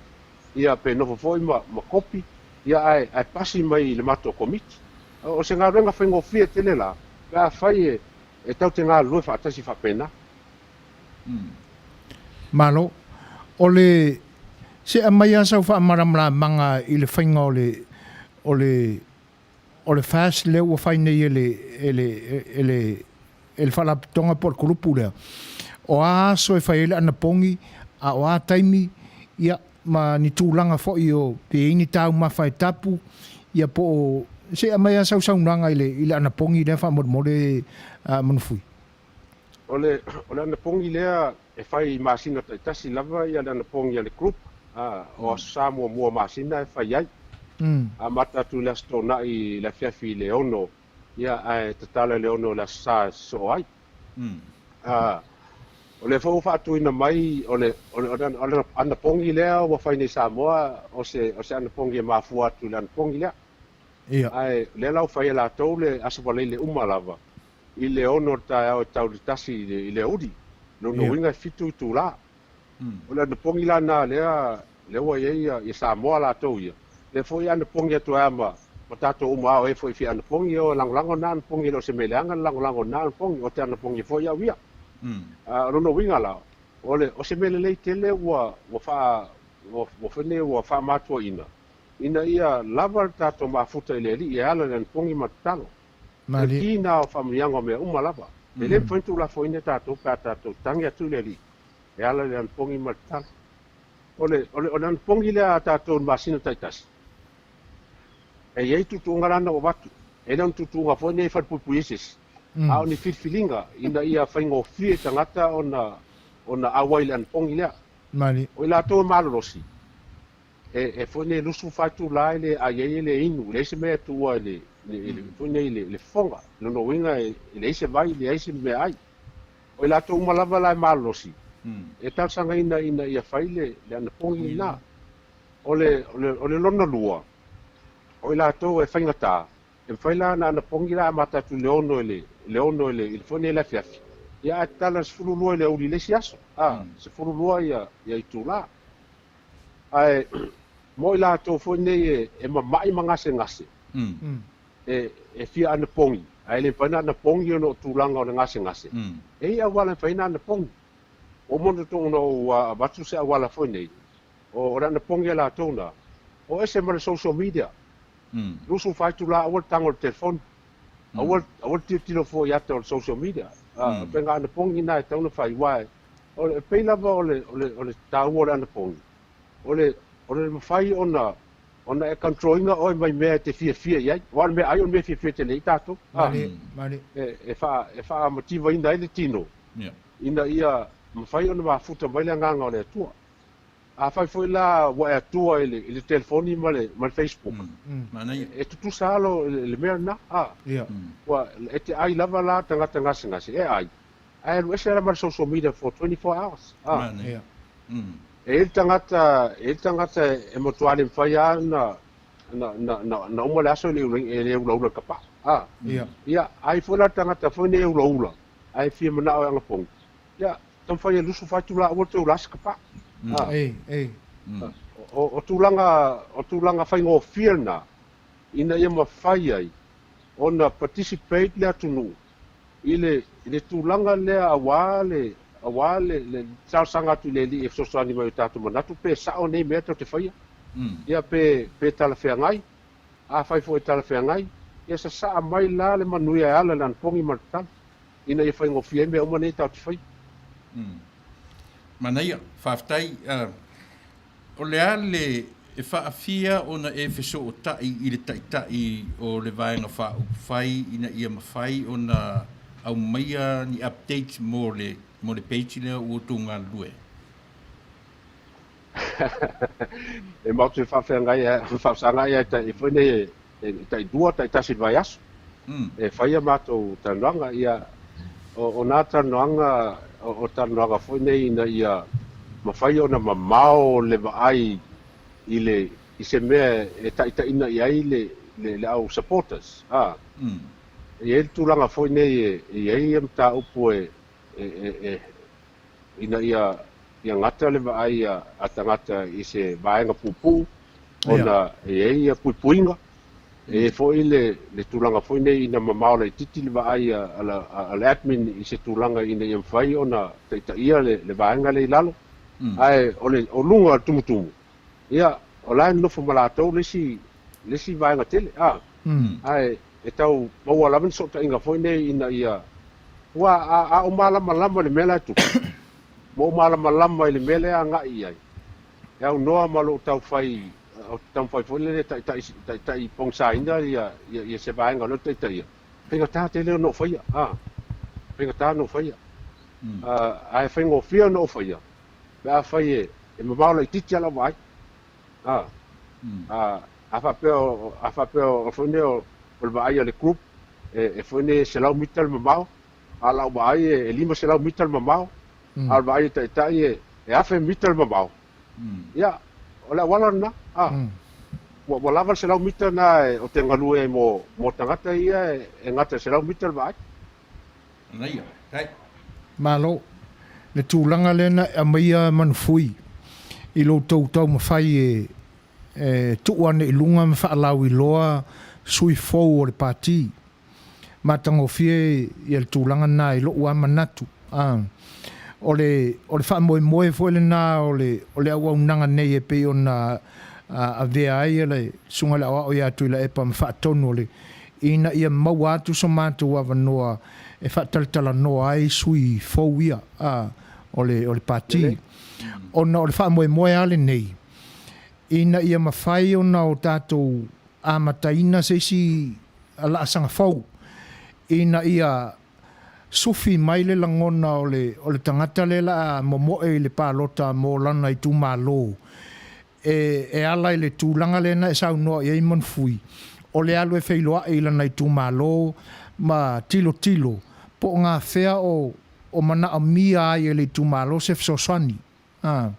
ia pe nofo foi ma, ma copy, ia ae, ae pasi mai i le matou komiti. O se galuega faigofie tele la, pe afai e, e tau te galulue faatasi faapena. Malo. O le, se aumai lava sau faamalamalamaga i le faiga o le, o le, o le FAST lea ua fai nei e le, e le, e le, e le Faalapotopotoga po o le kulupu lea. O a aso e fai ai le anapogi, a o a taimi, ia, ma ni tulaga foi o pe i ai ni taumafa e tapu, ia po o, se i aumai lava sau saunoaga i le, i le anapogi lea faamolemole a Manufui. O le, o le anapogi lea e fai i masina taitasi lava ia le anapogi a le group, a, o Aso Sa muamua masina e fai ai. Amata atu i le Aso Toonai i le afiafi i le 6, ia, ae tatala i le 6 o le Aso Sa e sosoo ai. A, O lea foi ua faatuina mai o le o le o le anapogi lea ua fai nei i Samoa o se o se anapogi e mafua atu i le anapogi lea. Ia. Ae o lea la ua fai e latou le Aso Faraile uma lava i le 6 o le taeao e tau i le 1 i le aoauli. Lona uiga e 7 itula. O le anapogi la lena lea lea ua i ai ia Samoa latou ia, lea foi e anapogi atu ai lava ma tatou uma a o e foi e fia anapogi, e o e lagolago lena anapogi, e le o se mea leaga le lagolago i lena anapogi, ou te anapogi foi au ia. O lona uiga la, o le o se mea lelei tele ua ua faa ua ua foi nei ua faamatuaina ina ia lava le tatou mafuta i le Alii e ala i le anapogi ma le tatalo. O le Malie. ki lena o faamanuiaga o mea uma lava. E le mafai ona tuulafoaina e tatou pe a tatou tagi atu i le Alii e ala i le anapogi ma le tatalo. O le, o le, o le anapogi lea a tatou i le masina taitasi, e i ai tuutuuga la na ua avatu. E le o ni tuutuuga foi nei e falepuipui ai se isi, a o ni filifiliga ina ia faigofie i tagata ona, ona auai i le anapogi lea. Malie. O i latou e malolosi, e, e foi nei 24 itula e le ai ai e le inu, e leai se mea e tuua i le, i le, foi nei i le, le fofoga. Lona uiga e leai se vai, leai se meaai. O i latou uma lava la e malolosi, e talosagaina ina ia fai le, le anapogi lena. O le, o le, o le lona lua, o i latou e faigata, e mafai la ona anapogi la amata atu i le 6 i le, le 6 i le, i le foi nei le afiafi, ia ae tatala i le 12 i le aoauli i le isi aso, a, 12 ia, ia itula. Ae mo i latou foi nei e, e mama'i ma gasegase, e, e fia anapogi, ae le mafai ona anapogi ona o tulaga o le gasegase, e i ai auala e mafai ona anapogi. Ua uma ona ou avatu se auala foi nei, o le anapogi a latou na, o ese ma le social media. 24 itula aua le tago i le telefoni, aua, aua le tilotilo fua i ata o le social media. O ituaiga anapogi na e tatau ona fai, aua o le, e pei lava o le, o le, o le taua o le anapogi, o le, o le mafai ona ona e control ina oe mai mea e te fiafia i ai. Aua o le meaai o le mea e fiafia tele ai tatou. Malie, malie. E, e, faa, e faamativaina ai le tino, ina ia mafai ona mafuta mai le agaga o le Atua. Afai foi la ua e atua i le, i le telefoni ma le, ma le Facebook, Manaia. e tutusa lava lo, le mea lena. A, ua, e te ai lava la tagata gasegase, e ai, ae alu ese la ma le social media for 24 hours. A, Manaia. E i ai le tagata, e i ai le tagata e matua le mafai lava ona na, na, na, na uma le aso e le ula, e le ulaula i le kapaa. A, ia, ai foi la le tagata foi nei e ulaula, ae fia manao e anapogi, ia, taumafai e 24 itula aua le toe ula se kapaa. A, Ei, ei. o, o tulaga, o tulaga faigofie lena, ina ia mafai ai ona participate le atunuu i le, i le tulaga lea aua le, aua le, le talosaga atu i le Alii e fesoasoani mai i o tatou manatu pe sao nei mea tatou te faia. Ia pe, pe talafeagai, afai foi e talafeagai, ia sasaa mai la le manuia e ala i le anapogi ma le tatalo, ina ia faigofie ai mea uma nei tatou te faia. Manaia, faafetai. O le a le e faafia ona e fesootai i le Taitai o le Vaega Faaupufai ina ia mafai ona aumaia ni updates mo le mo le page lea ua outou galulue? E matou te faafeagai faafesagai ai tai foi nei e tai lua tai tasi i le vaiaso e fai a matou talanoaga. Ia, o nā talanoaga, o talanoaga foi nei ina ia mafai ona mamao le vaai i le i se mea e taitaiina i ai le le, le au supporters. A, e i ai le tulaga foi nei e i ai mataupu e, e, e, e ina ia ia gata le vaai a tagata i se vaega puupuu ona e i ai puipuiga, e i ai foi le, le tulaga foi nei ina mamao laitiiti le vaai a, a, le admin i se tulaga ina ia mafai ona taitaia le, le vaega lea i lalo. Ae o le o luga o le tumutumu, ia, o la e nonofo ma latou le isi, le isi vaega tele, a, ae e tau maua lava ni sootaiga foi nei ina ia, ua a, a ou malamalama i le mea la e tupu, ma ou malamalama i le mea lea e agai i ai, e aunoa ma lou taufai, o te taumafai foi lele e taitai, taitai pogisaina ia, ia, ia se vaega o lea ou te taitaia, faigata tele ona ou faia, a, faigata ona ou faia. Ae faigofie ona ou faia, pe afai e, e mamao laitiiti lava lau vaai. A, a, a faapea o, a faapea o foi nei o, o le vaai a le group, e, e foi nei e 100 mita le mamao, a lau vaai e, e 500 mita le mamao. A o le vaai a taitai e 1000 mita le mamao, ia, o le auala lena, a. Ua lava le 100 mita lena ou te galue ai mo tagata ia e gata i le 100 mita le vaai. Manaia, tai. Malo. Le tulaga lea na e aumaia Manufui i lo outou taumafai e e tuu ane i luga ma faalauiloa sui fou o le Pati. Matagofie ia le tulaga lena i lou lava manatu. O le, o le faamoemoe foi lena o le, o le auaunaga nei e pei ona avea ai le Susuga i le Aoao ia Tuilaepa ma faatonu o le, ina ia maua atu so matou avanoa e faatalatalanoa ai sui fou ia o le, o le Pati. Ona o le faamoemoe lava lenei, ina ia mafai ona o tatou amataina se isi laasaga fou ina ia sufi mai le lagona o le o le tagata lea la a momoe i le palota mo lana itumalo e e ala i le tulaga lea na e saunoa i ai Manufui, o le alu e feiloai i lana itumalo ma tilotilo po o gafea o o manaomia ai e le itumalo se fesoasoani. A,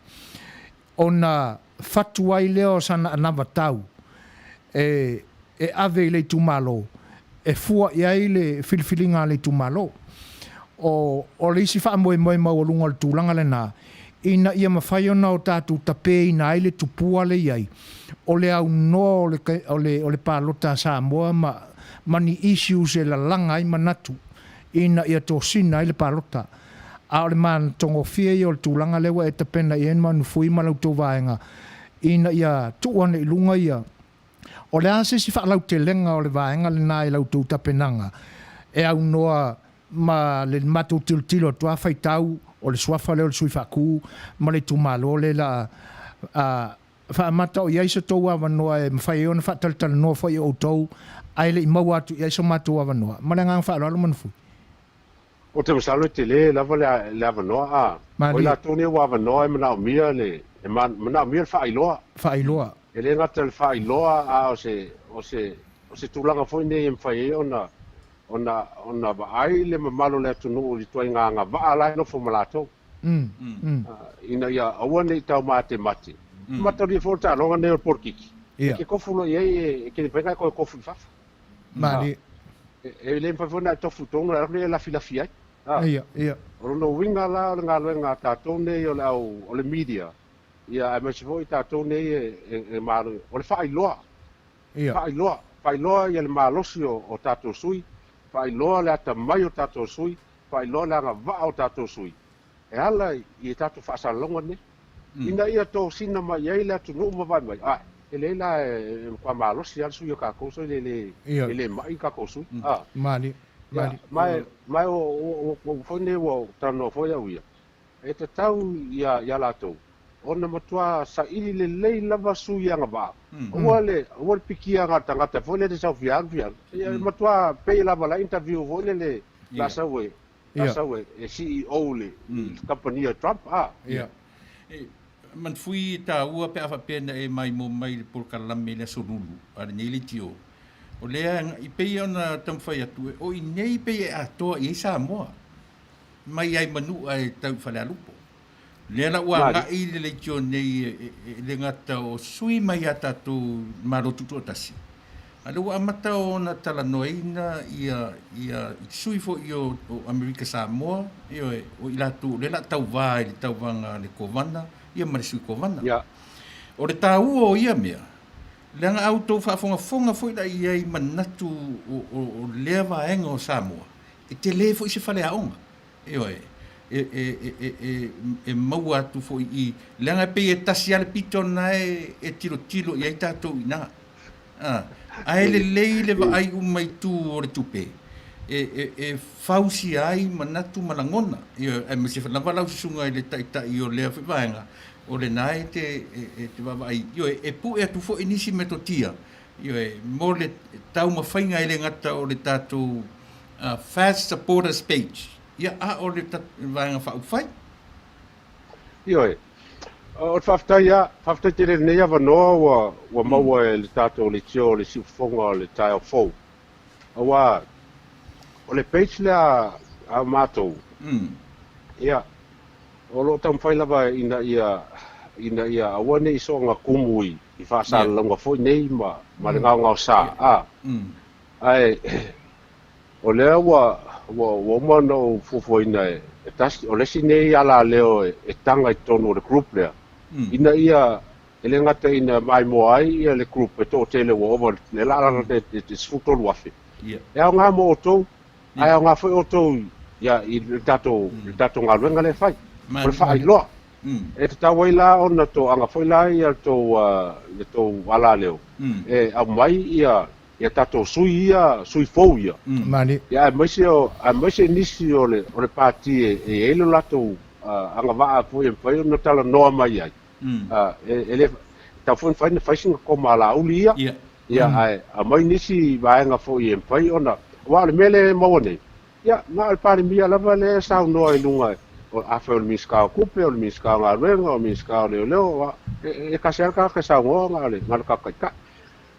ona fatu ai lea o sana anavatau e, e ave i le itumalo e fua i ai le filifiliga a le itumalo. O, o le isi faamoemoe maualuga o le tulaga lena, ina ia mafai ona o tatou tapeina ai le tupua le i ai, o le aunoa o le, o le, o le palota a Samoa ma, ma ni issues e lalaga ai manatu ina ia tosina ai le palota. A o le matagofie ia o le tulaga lea ua e tapena i ai Manufui ma la outou vaega ina ia tuu ane i luga ia. O le a se isi faalautelega o le vaega lena i la outou tapenaga e aunoa ma le matou tilotilo atu a faitau o le suafa lea o le sui faatu ma le itumalo lea la a faamata o i ai so outou avanoa e mafai ai ona faatalatalanoa foi e outou ae le i maua atu i ai so matou avanoa. Ma le agaga faaaloalo Manufui. Ou te masalo e tele lava le avanoa, a o i latou nei ua avanoa e manaomia le, e manaomia le faailoa. Faailoa. E le gata i le faailoa, a o se, o se, o se tulaga foi nei e mafai ai ona, ona, ona vaai le mamalu o le atunuu i le ituaiga agavaa la e nofo ma latou. Ina ia aua ne i taumatemate. Mataulia foi o le taaloga nei o le polokiki, e te tofu loa i ai e te le mafai ona e toe tofu i fafo. Malie. E le mafai foi ona e tofu i totonu ae e lafilafi ai. Ia, ia. O lona uiga la o le galuega a tatou nei o le au, o le media, ia aemaise foi tatou nei e malo, o le faailoa. Ia. Faailoa, faailoa ia le malosi o tatou sui, faailoa le atamai o tatou sui, faailoa le agavaa o tatou sui e ala i tatou faasalalauga nei, ina ia tosina mai ai le atunuu ma vaai mai, ae, e leai la e matua malosi lava le sui o tatou so e le, e le mai tatou sui. A. Malie, malie. Ma, ma o, o, o, foi nei ua ou talanoa foi au ia, e tatau ia, ia latou ona matua saili lelei lava sui agavaa. Aua le, aua le pikia na o le tagata foi lele sau fia alu fia alu. Ia matua pei lava la interview foi lele la sau e la sau e CEO le kamupani a Trump a. Ia. E manfui e taua pe a faapea na e maimoa mai i le polokalame i le Aso Lulu a lenei leitio. O lea i pei ona taumafai atu, o i nei pei e atoa i ai Samoa mai ai Manua e tau i Falealupo. Lea la ua agai le leitio nei e le gata o sui mai ia tatou Malo Tutoatasi, a lea ua amata ona talanoaina ia ia sui foi o Amerika Samoa, ioe, o i latou o lea la tauva i le tauvaga a le Kovana ia ma le Sui Kovana. O le taua o ia mea, leaga a outou faafogafoga foi la i ai i manatu o lea vaega o Samoa, e tele foi se faleaoga. Ioe, e, e, e, e, e maua atu foi i, leaga e pei e tasi lava le pito lena e, e tilotilo i ai tatou i ina. A, ae lelei le vaai uma i tu o le tupe e, e, e fausia ai manatu ma lagona. Ioe, aemaise lava lau susuga i le taitai o lea foi vaega, o lena e te, e, e te vaavaai, ioe, e pue atu foi nisi metotia, ioe, mo le taumafaiga e le gata o le tatou Fast Supporters Page, ia, a o le Vaega Faaupufai. Ioe. O le faafetai lava, faafetai tele i lenei avanoa ua ua maua e le tatou leitio o le siufofoga o le taeao fou. Aua o le page lea a matou, ia, O lo o taumafai lava ina ia ina ia aua ne i soonga kumu i i faasalalauga foi nei ma ma le gaogaosa a. Ae o lea ua ua ua uma ona ou fuafuaina e e tasi o le isi nei alaleo e e taga i totonu o le group lea ina ia e le gata ina maimoa ai ia le group e toatele ua ova le la la le 13,000. E aoga mo outou Ae aoga foi outou ia i le tatou le tatou galuega lea e fai. O le faailoa. E tatau ai la ona toaga foi la ia le tou le tou alaleo e aumai ia ia tatou sui ia, sui fou ia. Ia aemaise o aemaise nisi o le o le pati e i ai lo latou agavaa foi e mafai ona talanoa mai ai. E le tatau foi ona fai ona fai sina koma a Laauli ia. Ia, ae aumai nisi vaega foi e mafai ona, aua o le mea lea e maua nei, ia, na o le Palemia lava lea e saunoa i luga, afai o le Minisita o Tupe, o le Minisita o Galuega, o le Minisita o Leoleo, e tasi lava le tagata e saunoa, na o le tagata taitai.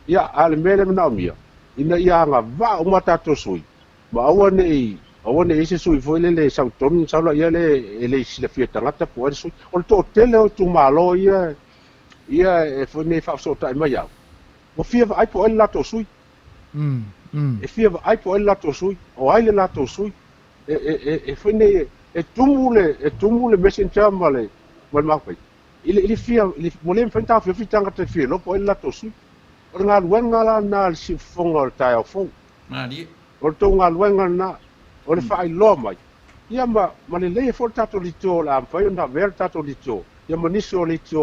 Ia, a o le mea lea e manaomia, ina ia agavaa uma tatou sui, ma aua ne i, aua ne i i ai se sui foi lele e sau i totonu ona sau laia lea e le i silafia e tagata po o ai le sui. O le toatele o itumalo ia, ia e foi nei faafesootai mai au, ua fia vaai po o ai le latou sui. E fia vaai po o ai le latou sui, o ai le latou sui. E, e, e, e foi nei, e tumu le, e tumu le messenger ma le, ma le matou I le, i le fia, i le, ua le mafai ona taofiofi tagata e fia iloa po o ai le latou sui. O le galuega la lena a le siufofoga o le taeao fou. Malie. O le tou galuega lena, o le faailoa mai, ia ma, ma lelei ai foi le tatou leitio o le a mafai ona avea le tatou leitio, ia ma nisi o leitio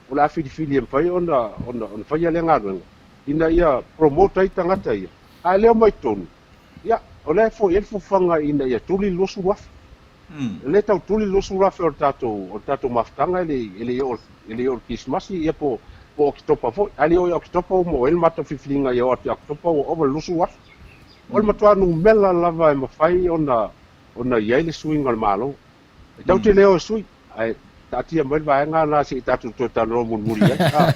o le a filifili e mafai ona, ona, ona faia lea galuega, ina ia promote ai tagata ia. A e le omai tonu, ia, o lea e foi ai le fuafuaga ina ia tuli le 20,000. E le tau tuli le 20,000 o le tatou, o le tatou mafutaga e le, e le i oo, e le i oo i le Kerisimasi, ia po, po o Oketopa foi. Ae le i oo i Oketopa ua maua ai le matou filifiliga ia oo atu i Oketopa ua ova i le 20,000. O le matua numera lava e mafai ona, ona i ai le suiga o le Malo. E tatou te le o e sui, ae taatia mai le vaega lena se i tatou toe talanoa mulimuli i ai.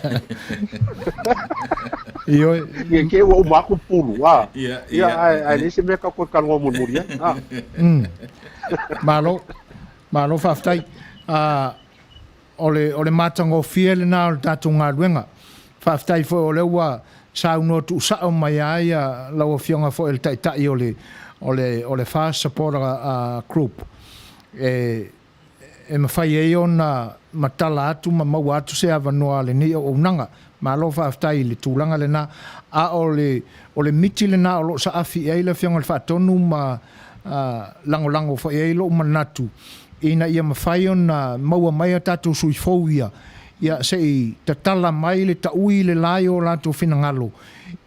Ioe. Ne i te i ua uma atu pulu, a. Ia, ae, ae leai se mea tatou toe talanoa mulimuli ai. A. Malo, malo faafetai. O le, o le matagofie lena o le tatou galuega. Faafetai foi o lea ua saunoa tuusao mai ai lau Afioga foi i le Taitai o le, o le, o le FAST Supporter Group e, e mafai ai ona matala atu ma maua atu se avanoa a lenei auaunaga. Malo faafetai i le tulaga lena. A o le, o le miti lena o lo o saafi i ai le Afioga i le Faatonu ma lagolago foi i ai lou manatu ina ia mafai ona maua mai a tatou sui fou ia, ia se i tatala mai le taui le la i o latou finagalo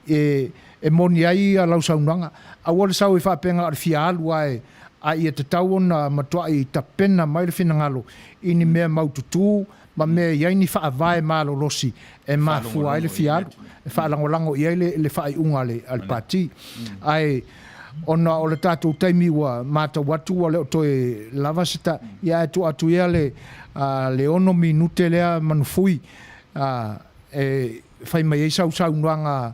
e, e moni ai lau saunoaga. Aua le sau e faapea na o le fia alu ae, a ia tatau ona matuai tapena mai le finagalo i ni mea maututu ma mea e i ai ni faavae malolosi e mafua ai le fia alu, e faalagolago i ai le faaiuga a le Pati. Ae ona o le tatou taimi ua matau atu ua le o toe lava se ta, ia ae tuu atu ia le 6 minute lea Manufui e fai mai ai sau saunoaga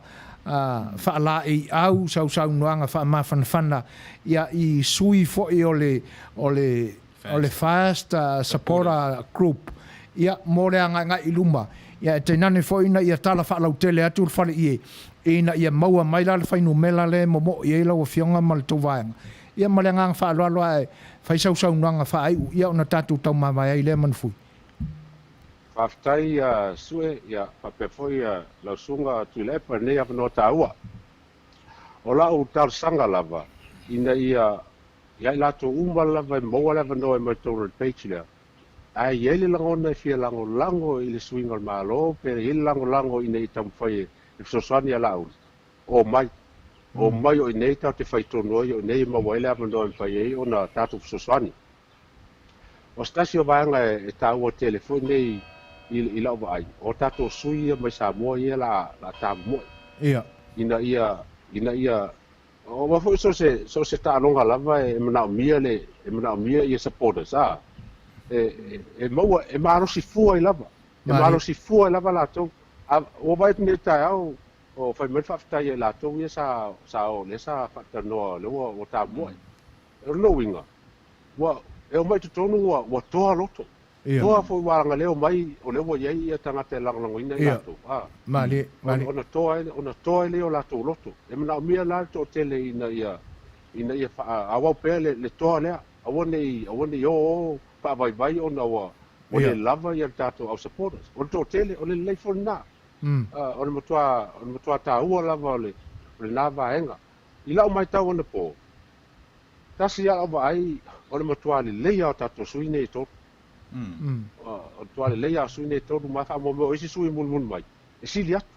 faalaeiau, sau saunoaga faamafanafana ia i sui foi o le o le o le Fast Supporter Group, ia, mo le agaegae i luma, ia, e tainane foi ina ia tala faalautele atu le faleie, ina ia maua mai la le fuainumera lea e momoo i ai lau Afioga ma le tou vaega. Ia, ma le agaga faaaloalo ae fai sau saunoaga faaiu, ia, ona tatou taumavae ai lea Manufui. Faafetai Sue, ia, faapea foi lau Susuga Tuilaepa i lenei avanoa taua. O lau talosaga lava, ina ia Ia i latou uma lava e maua le avanoa e mai totonu o le page lea, ae i ai le lagona e fia lagolago i le suiga o le Malo pe i ai le lagolago ina ia taumafai e fesoasoani ia Laauli, omai. Omai o i inei tatou te fai tonu ai, o i inei e maua ai le avanoa e mafai ai ona tatou fesoasoani. O se tasi o vaega e taua tele foi nei i lau vaai, o tatou sui ia mai Samoa ia la tamomoe. Ina ia, ina ia Aua foi so o se, so o se taaloga lava e manaomia le, e manaomia ia supporters, a, e, e maua, e malosi fua ai lava, e malosi fua ai lava latou. A, ua vaai atu nei i le taeao, o fai mai le faafetai ia i latou ia sa, sa o, lea sa faatalanoa, lea ua, ua tamoe. O lona uiga, ua, E omai i totonu ua, ua toa loto. Ia. Toa foi ua agaleo mai o lea ua i ai ia tagata e lagolagoina i Ia. latou. A. Malie, Ona, malie. ona toa ai, ona toa ai lea o latou loto. E manaomia la le toatele ina ia, ina ia faaauau pea le, le toa lea. Aua ne i, aua ne i o o faavaivai ona ua, ua Ia. le lava ia le tatou au supporters. O le toatele, o le lelei foi lena. Mm. O le matua, o le matua taua lava o le, o lena vaega. I lau matau anapo, tasi lava lau vaai, o le matua lelei lava o tatou sui nei e tolu. O le matua lelei lava o sui nei e tolu, ma faamoemoe o isi sui e mulimuli mai, e sili atu.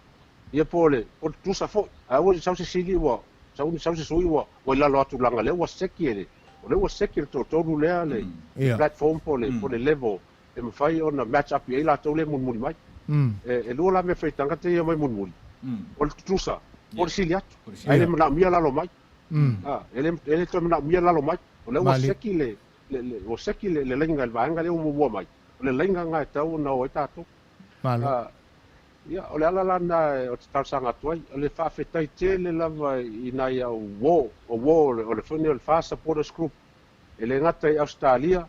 Ia po o le, po o le tutusa foi, ae aua ne i sau se sili ua, sau, sau se sui ua, ua i lalo atu leaga o lea ua seki e le, o lea ua seki e le toatolu lea le, le platform po o le, po o le level e mafai ona match up i ai latou lea e mulimuli mai. E lua la mea fai tagata ia mai mulimuli, o le tutusa, po o le sili atu, ae le manaomia lalo mai. E le, e le toe manaomia lalo mai. O lea ua seki le, le, le, ua seki le, le laina i le vaega lea ua muamua mai. O le laina lena e tatau ona o ai tatou. Ia, o le ala la lena ou te talosaga atu ai, o le faafetai tele lava i nai au uo, o uo o le foi lenei o le FAST Supporters Group, e le gata i Ausetalia,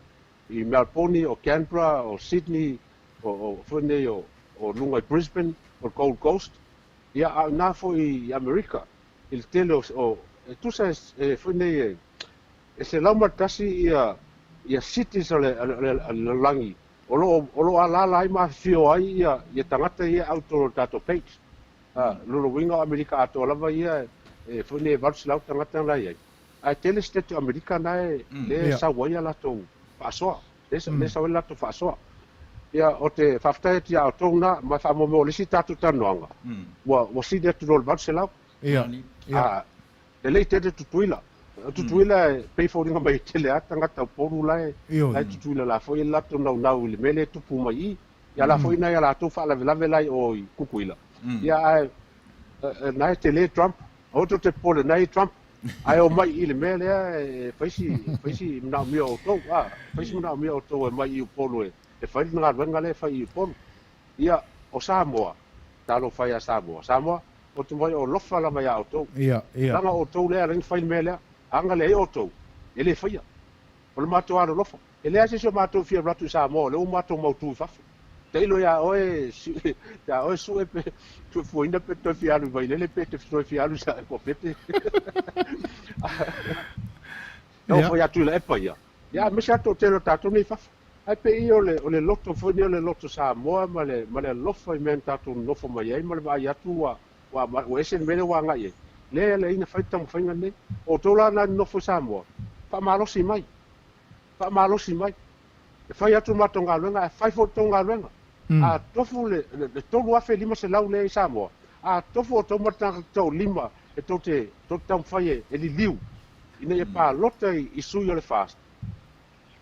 i Melbourne, o Canberra, o Sydney, o, o foi nei o, o luga i Brisbane, o Gold Coast, ia, a o ina foi i Amerika, i le tele o, o e tusa e, e foi nei e, e 101 ia, ia cities o le, o le, o le, o le lalolagi o lo o, o lo o alaala ai ma afifio ai ia, ia tagata ia e auto o le tatou page. Lona uiga o Amerika atoa lava ia e, e foi nei e 800 tagata la e i ai. Ae tele sitete o Amerika na e lea e sau ai a latou faasoa, lea e sau ai le latou faasoa. Ia, ou te faafetai atu ia outou na, ma e faamoemoe o le isi tatou talanoaga, ua ua sili atu loa i le 800. Ia, ia. Lelei tele Tutuila. O Tutuila e pei e foliga mai e tele lava tagata o Upolu la e la e Tutuila la foi e latou naunau i le mea lea e tupu mai i i. Ia la foi nai a latou faalavelave la i o i Tutuila. Ia ae na e tele Trump. Aua tou te popole na e i Trump. Ae omai i le mea lea e fai si, fai si manaomia o outou, a, fai si manaomia o outou e mai i Upolu e, e fai le galuega lea e fai i Upolu. Ia, o Samoa, talofa ia Samoa. Samoa, ou te moe o lofa lava ia outou. Ia, ia. Leaga o outou lea e ala ai ona fai le mea lea. A agalelei outou, e le faia. O le matou alolofa. E leai se isi o matou e fia alu atu i Samoa, o lea ua matou mautu i fafo. Tailo ia oe, ia oe Sue pe toe fuaina pe toe fia alu i Vailele pe te toe fia alu i Kofete. Na oo foi atu i Laepa ia. Ia aemaise lava le toatele o tatou nei i fafo. Ae pei o le, o le loto foi lenei o le loto Samoa ma le, ma le alofa i mea na tatou nonofo mai ai ma le vaai atu ua, ua, ua ese le mea lea ua agai i ai. Lea e ala ai ona fai le taumafaiga lenei. O outou la na nonofo i Samoa, faamalosi mai, faamalosi mai. E fai atu le matou galuega ae fai foi le tou galuega. A tofu le, le, le 3,500 lea i Samoa, a tofu outou ma le tagata toalima e tou te, tou te taumafai e, e liliu ina ia palota i, i sui o le FAST,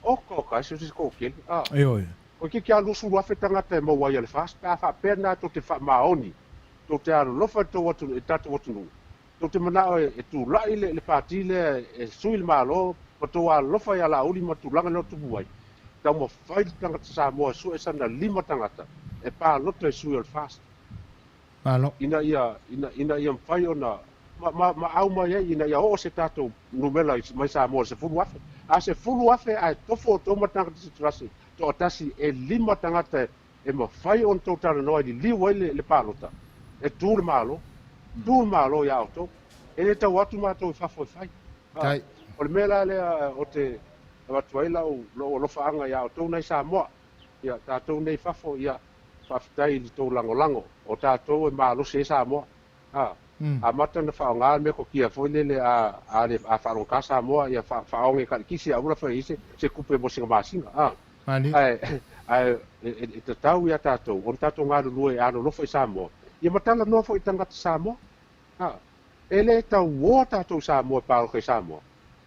Oka oka, e se se kokeli, a. Ioe. Toeitiiti lava 20,000 tagata e maua ai a le FAST pe a faapea na tou te faamaoni, tou te alolofa i le tou atunuu, i le tatou atunuu, tou te manao e, e tulai le, le pati lea e sui le Malo ma tou alolofa ia Laauli ma tulaga lea o tupu ai, taumafai le tagata Samoa e sue sana lima tagata e palota i sui o le FAST. Malo. Ina ia, ina, ina ia mafai ona ma, ma, ma au mai ai ina ia oo se tatou numera mai Samoa i le 10,000. A 10,000 ae tofu outou ma le tagata se tasi, toatasi e lima tagata e mafai ona outou talanoa e liliu ai le, le palota, e tu le Malo. Tu le Malo ia outou. E le tau atu matou i fafo e fai. Tai. O le mea la lea ou te avatu ai lau, lou alofaaga ia outou nai Samoa, ia tatou nei i fafo, ia faafetai i le tou lagolago, o tatou e malosi ai Samoa. A, amata ona faaaoga le metotia foi lele a, a le, a faalogogata Samoa, ia fa, faaoge e kalikisi a ua fai ai se, se tupe mo sina masina. A, ae, ae e, e, e tatau ia tatou ona tatou galulue e alolofa i Samoa, ia ma talanoa foi i tagata Samoa. A, e le tauoa tatou i Samoa e paloka i Samoa.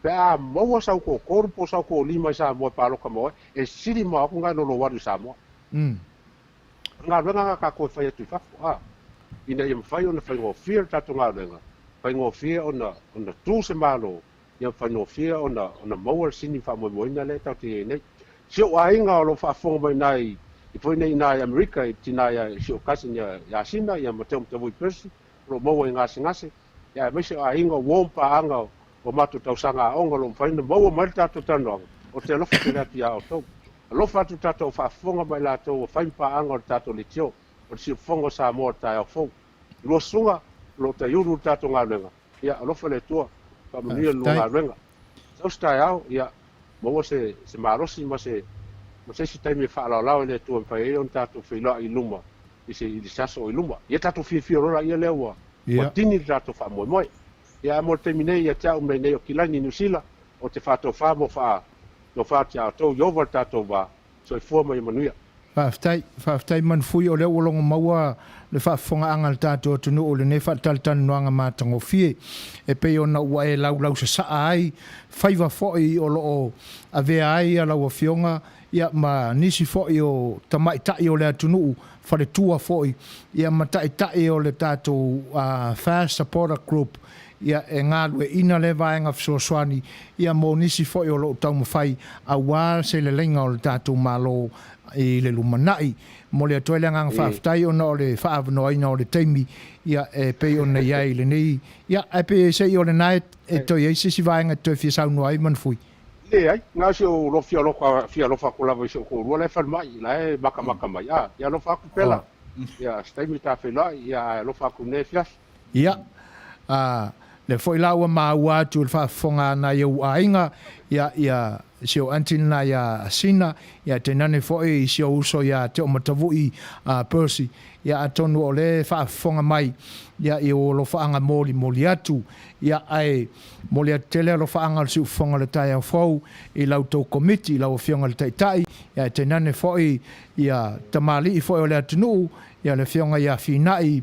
Pe a maua sau toatolu po o sau toalima i Samoa e paloka ma oe, e sili ma atu na i lo lou alu i Samoa. O le galuega lena a tatou e fai atu i fafo, a, ina ia mafai ona faigofie le tatou galuega, faigofie ona, ona tu se Malo, ia faigofie ona, ona maua le sini faamoemoeina lea tatou te i ai nei. Si ou aiga o lo o faafofoga mai ina i, i foi nei ina i Amerika, i tina ia, si ou cousin ia, ia Sina, ia Mateo Matavui Percy, o lo o maua i gasegase, ia aemaise o aiga, o uo ma paaga o, o matou tausaga aoga o lo o mafai ona maua mai le tatou talanoaga. Ou te alofa tele atu iā outou. Alofa atu tatou faafofoga ma i latou ua fai ma paaga o le tatou leitio o le Siufofoga o Samoa o le taeao fou. Lua susuga o lo o taiulu le tatou galuega, ia alofa le Atua, faamanuia le lua galuega. Sau se taeao, ia maua se se malosi ma se ma se isi taimi e faalaolao e le Atua e mafai ai ona tatou feiloai i luma i se i se aso o i luma. Ia tatou fiafia loa laia lea ua ua tini le tatou faamoemoe. Ia ae mo le taimi nei ia te au mea nei o Kilani i Niu Sila, o te faatofa mo faa tofa atu ia outou i ova le tatou va. Soifua ma ia manuia. Faafetai, faafetai Manufui o lea ua logo maua le faafofogaaga a le tatou atunuu i lenei faatalatalanoaga matagofie e pei ona ua e laulausasaa ai faiva foi o lo o avea ai lau Afioga ia ma nisi foi o tamaitai o le atunuu, faletua foi ia ma taitai o le tatou FAST Supporter Group ia e galueaiina lea vaega fesoasoani ia mo nisi foi o lo o taumafai aua se leleiga o le tatou Malo i le lumanai. Momoli atu ai le agaga faafetai ona o le faaavanoaina o le taimi ia e pei ona i ai i lenei ia ae pei se i o lena e toe i ai se isi vaega e toe fia saunoa ai Manufui. Leai, na o si ou lo fia alofa, fia alofa atu lava i si ou toalua la e falemai, la e makamaka mai, a, ia alofa atu pela, ia, se taimi ta feiloai, ia, ae alofa atu i lenei afiafi. Ia, a, lea foi la ua maua atu i le faafofoga a nai ou aiga, ia, ia, si ou aunty lena ia Sina, ia, tainane foi i si ou uso ia Teomatavui a Percy, ia, atonu o lea e faafofoga mai, ia, i ou alofaaga molimoli atu, ia, ae momoli atu tele alofaaga o le siufofoga o le taeao fou i la outou Komiti, i lau Afioga i le Taitai, ia, ae tainane foi ia tamalii foi o le atunuu, Ia le Afioga ia Finai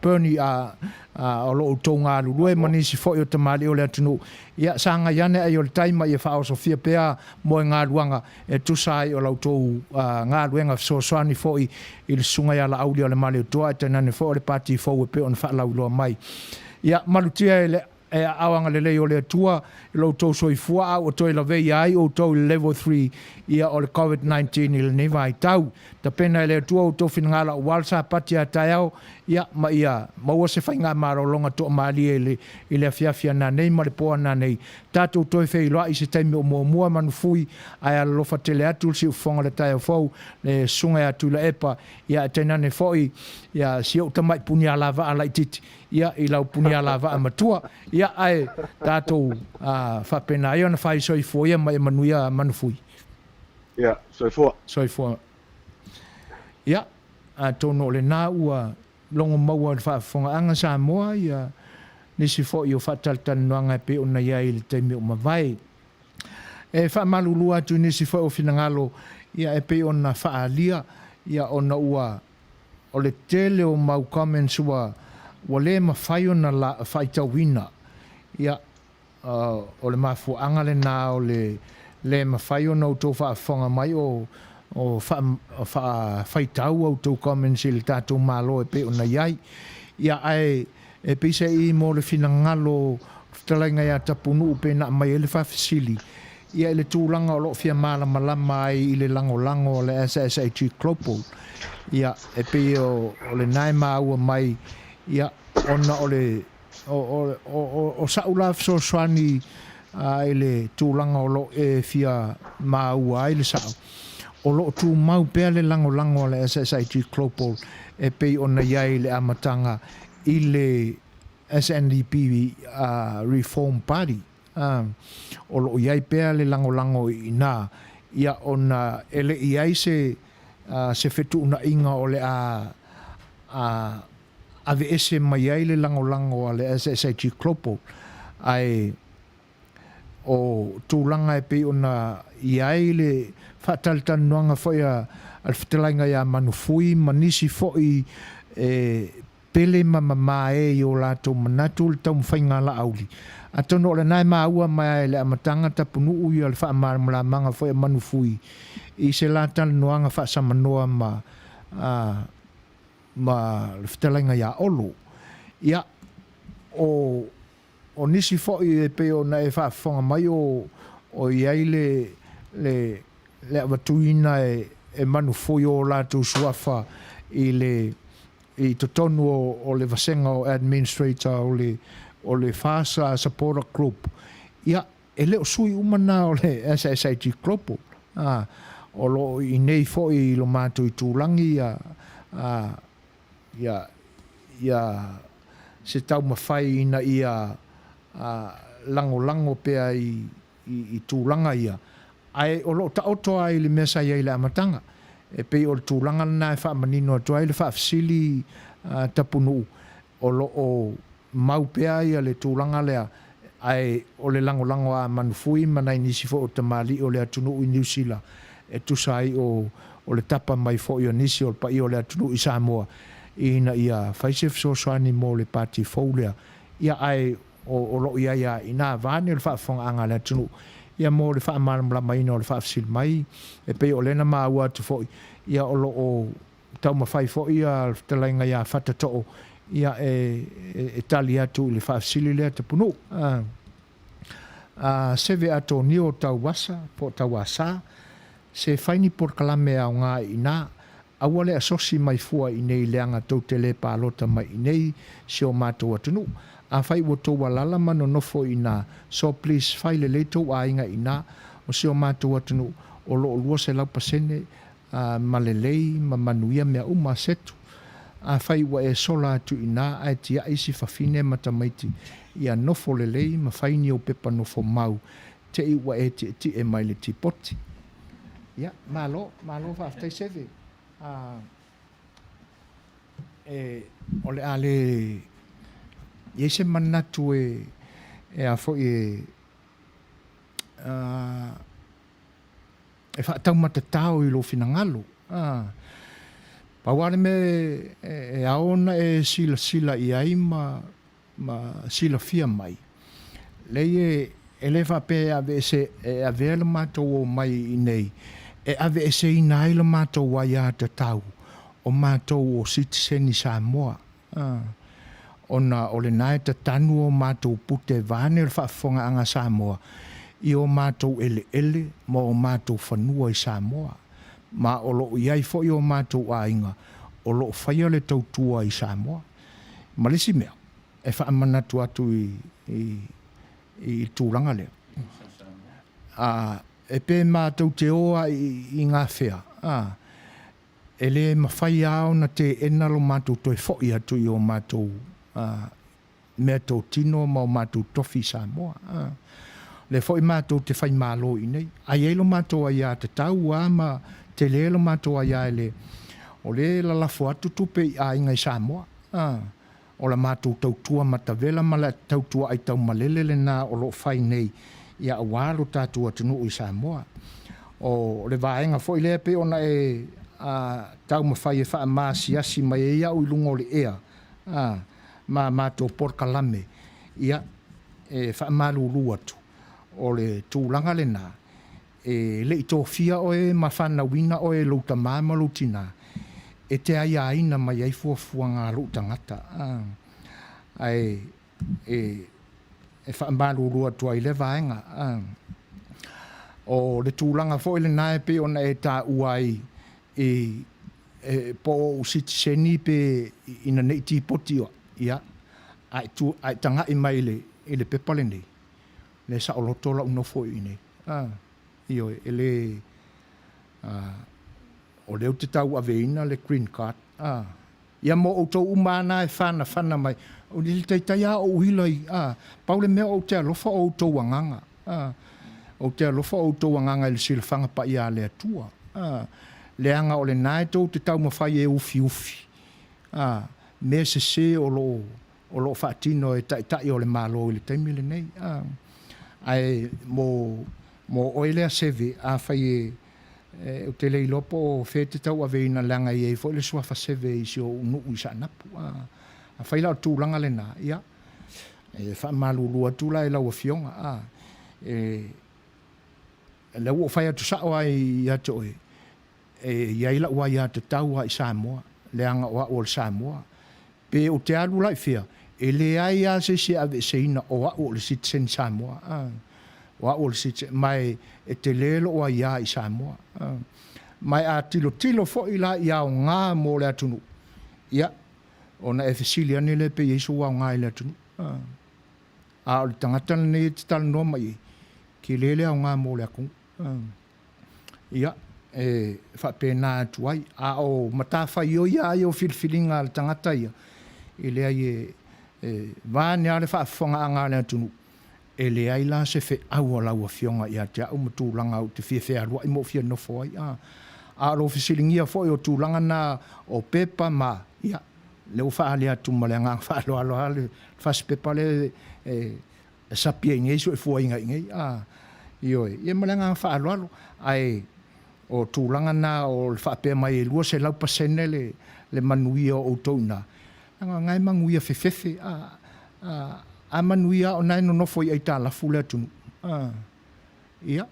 Bernie o lo outou galulue ma nisi foi o tamalii o le atunuu, ia sagai ane ai o le tai ma ia faaosofia pea moegaluaga e tusa ai o la outou galuega fesoasoani foi i le Susuga ia Laauli o le Malietoa ae tainane foi o le Pati fou e pei ona faalauiloa mai. Ia malutia e le E aao agalelei o le Atua i lo outou soifua a ua toe laveia ai outou i le level three ia o le Covid 19 i lenei vaitau. Tapena e le Atua outou finagalo aua le Sapati a taeao ia ma ia maua se faigamalologa toamalie i le i le afiafi a nanei ma le po a nanei. Tatou toe feiloai i se taimi o muamua Manufui ae alolofa tele atu le siufofoga o le taeao fou le Susuga ia Tuilaepa ia ae tainane foi ia si ou tamai punialavaa laititi ia i lau punialavaa matua, ia ae tatou faapena ai ona fai soifua ia ma ia manuia Manufui. Ia, soifua. Soifua. Ia, atonu o lena ua logo maua i le faafofogaaga Samoa ia nisi foi o faatalatalanoaga e pei ona i ai i le taimi o mavae. E faamalulu atu i nisi foi o finagalo ia e pei ona faaalia ia ona ua O le tele o mau comments ua ua le mafai ona la faitauina. Ia, o le mafuaaga lena o le le mafai ona outou faafofoga mai o o faa faafaitau a outou comments i le tatou Malo e pei ona i ai. Ia, ae e peiseai mo le finagalo o fetalaiga ia Tapunuu pe na aumai ai le faafesili, ia i le tulaga o lo o fia malamalama ai i le lagolago a le SSHE Global, ia, e pei o lena e maua mai, ia, ona o le, o, o, o, o sa'u la fesoasoani i le tulaga o lo o e fia maua ai le sa'o, o lo o tumau pea le lagolago a le SSIG Global e pei ona i ai i le amataga i le SNDP Reform Party. O lo o i ai pea le lagolago i ina, ia ona e le i ai se se fetuunaiga o le a aveese mai ai le lagolago a le SSIG Global, ae o tulaga e pei ona i ai le faatalatalanoaga foi a le fetalaiga ia Manufui ma nisi foi e pele ma mamae i o latou manatu le taumafaiga a Laauli. Atonu o lena e maua mai ai i le amataga tapunuu ia le faamalamalamaga foi a Manufui i se la talanoaga faasamanoa ma ma le fetalaiga ia Olo. Ia, o O nisi foi e pei ona e faafofoga mai o o i ai le le le avatuina e e manufui o latou suafa i le i totonu o o le vasega o administrator o le o le FASA supporter group. Ia. E le o sui uma na o le SSIG Global, a, o lo o i inei foi i lo matou itulagi ia, a, ia, ia se taumafai ina ia, a, lagolago pea i, i, i tulaga ia, ae o lo o taoto lava i le mea sa i ai i le amataga. E pei o le tulaga lena e faamanino atu ai le faafesili a Tapunuu, o lo o mau pea ia le tulaga lea, ae o le lagolago a Manufui ma nai nisi foi o tamalii o le atunuu i Niu Sila e tusa ai o o le tapa mai foi o nisi o le paia o le atunuu i Samoa ina ia fai se fesoasoani mo le Pati fou lea. Ia ae o lo o i ai lava i ina vaeane le faafofogaaga a le atunuu ia mo le faamalamalamaina o le faafesili mai, e pei o lea na maua atu foi ia o lo o taumafai foi ia le fetalaiga ia Fatatoo ia e tali atu i le faafesili lea Tapunuu. A Seve Atonio Tauasa po o Tauasa, se fai ni polokalame aoga i ina, Aua le asosi mai fua i nei leaga tou te le palota mai i nei si o matou atunuu. Afai ua tou alala ma nonofo i ina, so please fai lelei tou aiga i ina o si o matou atunuu o lo o 200% ma lelei ma manuia mea uma setu. Afai ua e sola atu i ina ae tiai si fafine ma tamaiti ia nofo lelei ma fai ni ou pepa nofo mau te i ua e tietie mai le tipoti. Ia, malo, malo faafetai Seve. A, e, o le a le i ai se manatu e, e a foi e, a, e faataumatatao i lou finagalo. A, pau lava le mea e, e ao ona e silasila i ai ma ma silafia mai, leai e le faapea e aveese e avea le matou omai i inei e aveeseina ai le matou aiatatau o matou o sitiseni Samoa, ona o lena e tatanu o matou pute vaeane le faafofogaaga a Samoa i o matou eleele ma o matou fanua i Samoa, ma o lo o i ai foi o matou aiga o lo o faia le tautua i Samoa. Ma le isi mea, e faamanatu atu i, i, i le tulaga lea, a, e pe matou te o lava i, i gafea, a, e le mafai lava ona teena lo matou toe foi atu i o matou a, meatotino ma o matou tofi i Samoa. A, o lea foi matou te faimalo i inei. A i ai lo matou aiatatau lava ma tele lo matou aia e le, o lea e lalafo atu tupe i aiga i Samoa. A, o la matou tautua matavela ma le tautua aitaumalele lena o lo o fai nei ia aua lo tatou atunuu i Samoa. O le vaega foi lea e pei ona e a, taumafai e faamaasiasi mai ai au i luga o le ea, a, ma a matou polokalame, ia, e faamalulu atu, o le tulaga lena, e le i tofia oe ma fanauina oe e lou tama ma lou tina e te aiaina mai ai fuafuaga a lou tagata, ae e faamalulu atu ai i lea vaega. O le tulaga foi lena e pei ona e taua ai i po o ou sitiseni pe ina ne i tipoti oe, ia, a e taga'i mai i le pepa lenei, lea e saoloto la'u nofo i inei. A, ioe, e le, a, o lea ou te tauaveina le green card. A, ia mo outou uma lava na e fanafana mai, o le taitai lava o uila i, a, pau le mea ou te alofa o outou agaga. A, ou te alofa o outou agaga i le silafaga paia a le Atua. A, leaga o lena e tou te taumafai e ufiufi, a, mea sese o lo o o lo o faatino e Taitai o le Malo i le taimi lenei. Ae mo, mo oe lea Seve, afai e, e, ou te le iloa po o fea e te tauaveina leaga e i ai foi le suafa Seve i si ou nuu i Saanapu. Afai la o le tulaga lena, ia, e faamalulu atu la i lau Afioga, a, e, lea ua ou fai atu sao lava ia te oe, e i ai lau aiatatau lava i Samoa, leaga o au o le Samoa. Pe ou te alu la i fea, e leai lava se isi e aveeseina o au o le sitiseni Samoa. A, o au o le sitiseni, ma e, e tele lou aia i Samoa. A, ma e a tilotilo foi la i aoga mo le atunuu, ia, ona e fesili ane lea pe i ai sou aoga i le atunuu. A, a o le tagata lenei e te talanoa mai i ai, Tele le aoga mo le atunuu. Ia, e faapena atu ai. A o matafaioi lava ia o filifiliga a le tagata ia, e leai e, e vaeane lava le faafofogaaga a le atunuu, e leai la se feau a lau Afioga ia te au ma tulaga ou te fia fealuai ma ou fia nofo ai. A, a o lou fesiligia foi o tulaga na o pepa ma, ia, lea ua faaali atu ma le agaga faaaloalo lava le fasipepa lea e, e sapi ai nei soifuaina i nei, a, ioe, ia ma le agaga faaaloalo. Ae o tulaga na o le faapea mai e 200% le, le manuia o outou i ina, leaga o na e manuia fefefe, a, a, a manuia o na e nonofo i aitalafu le atunuu. A, ia.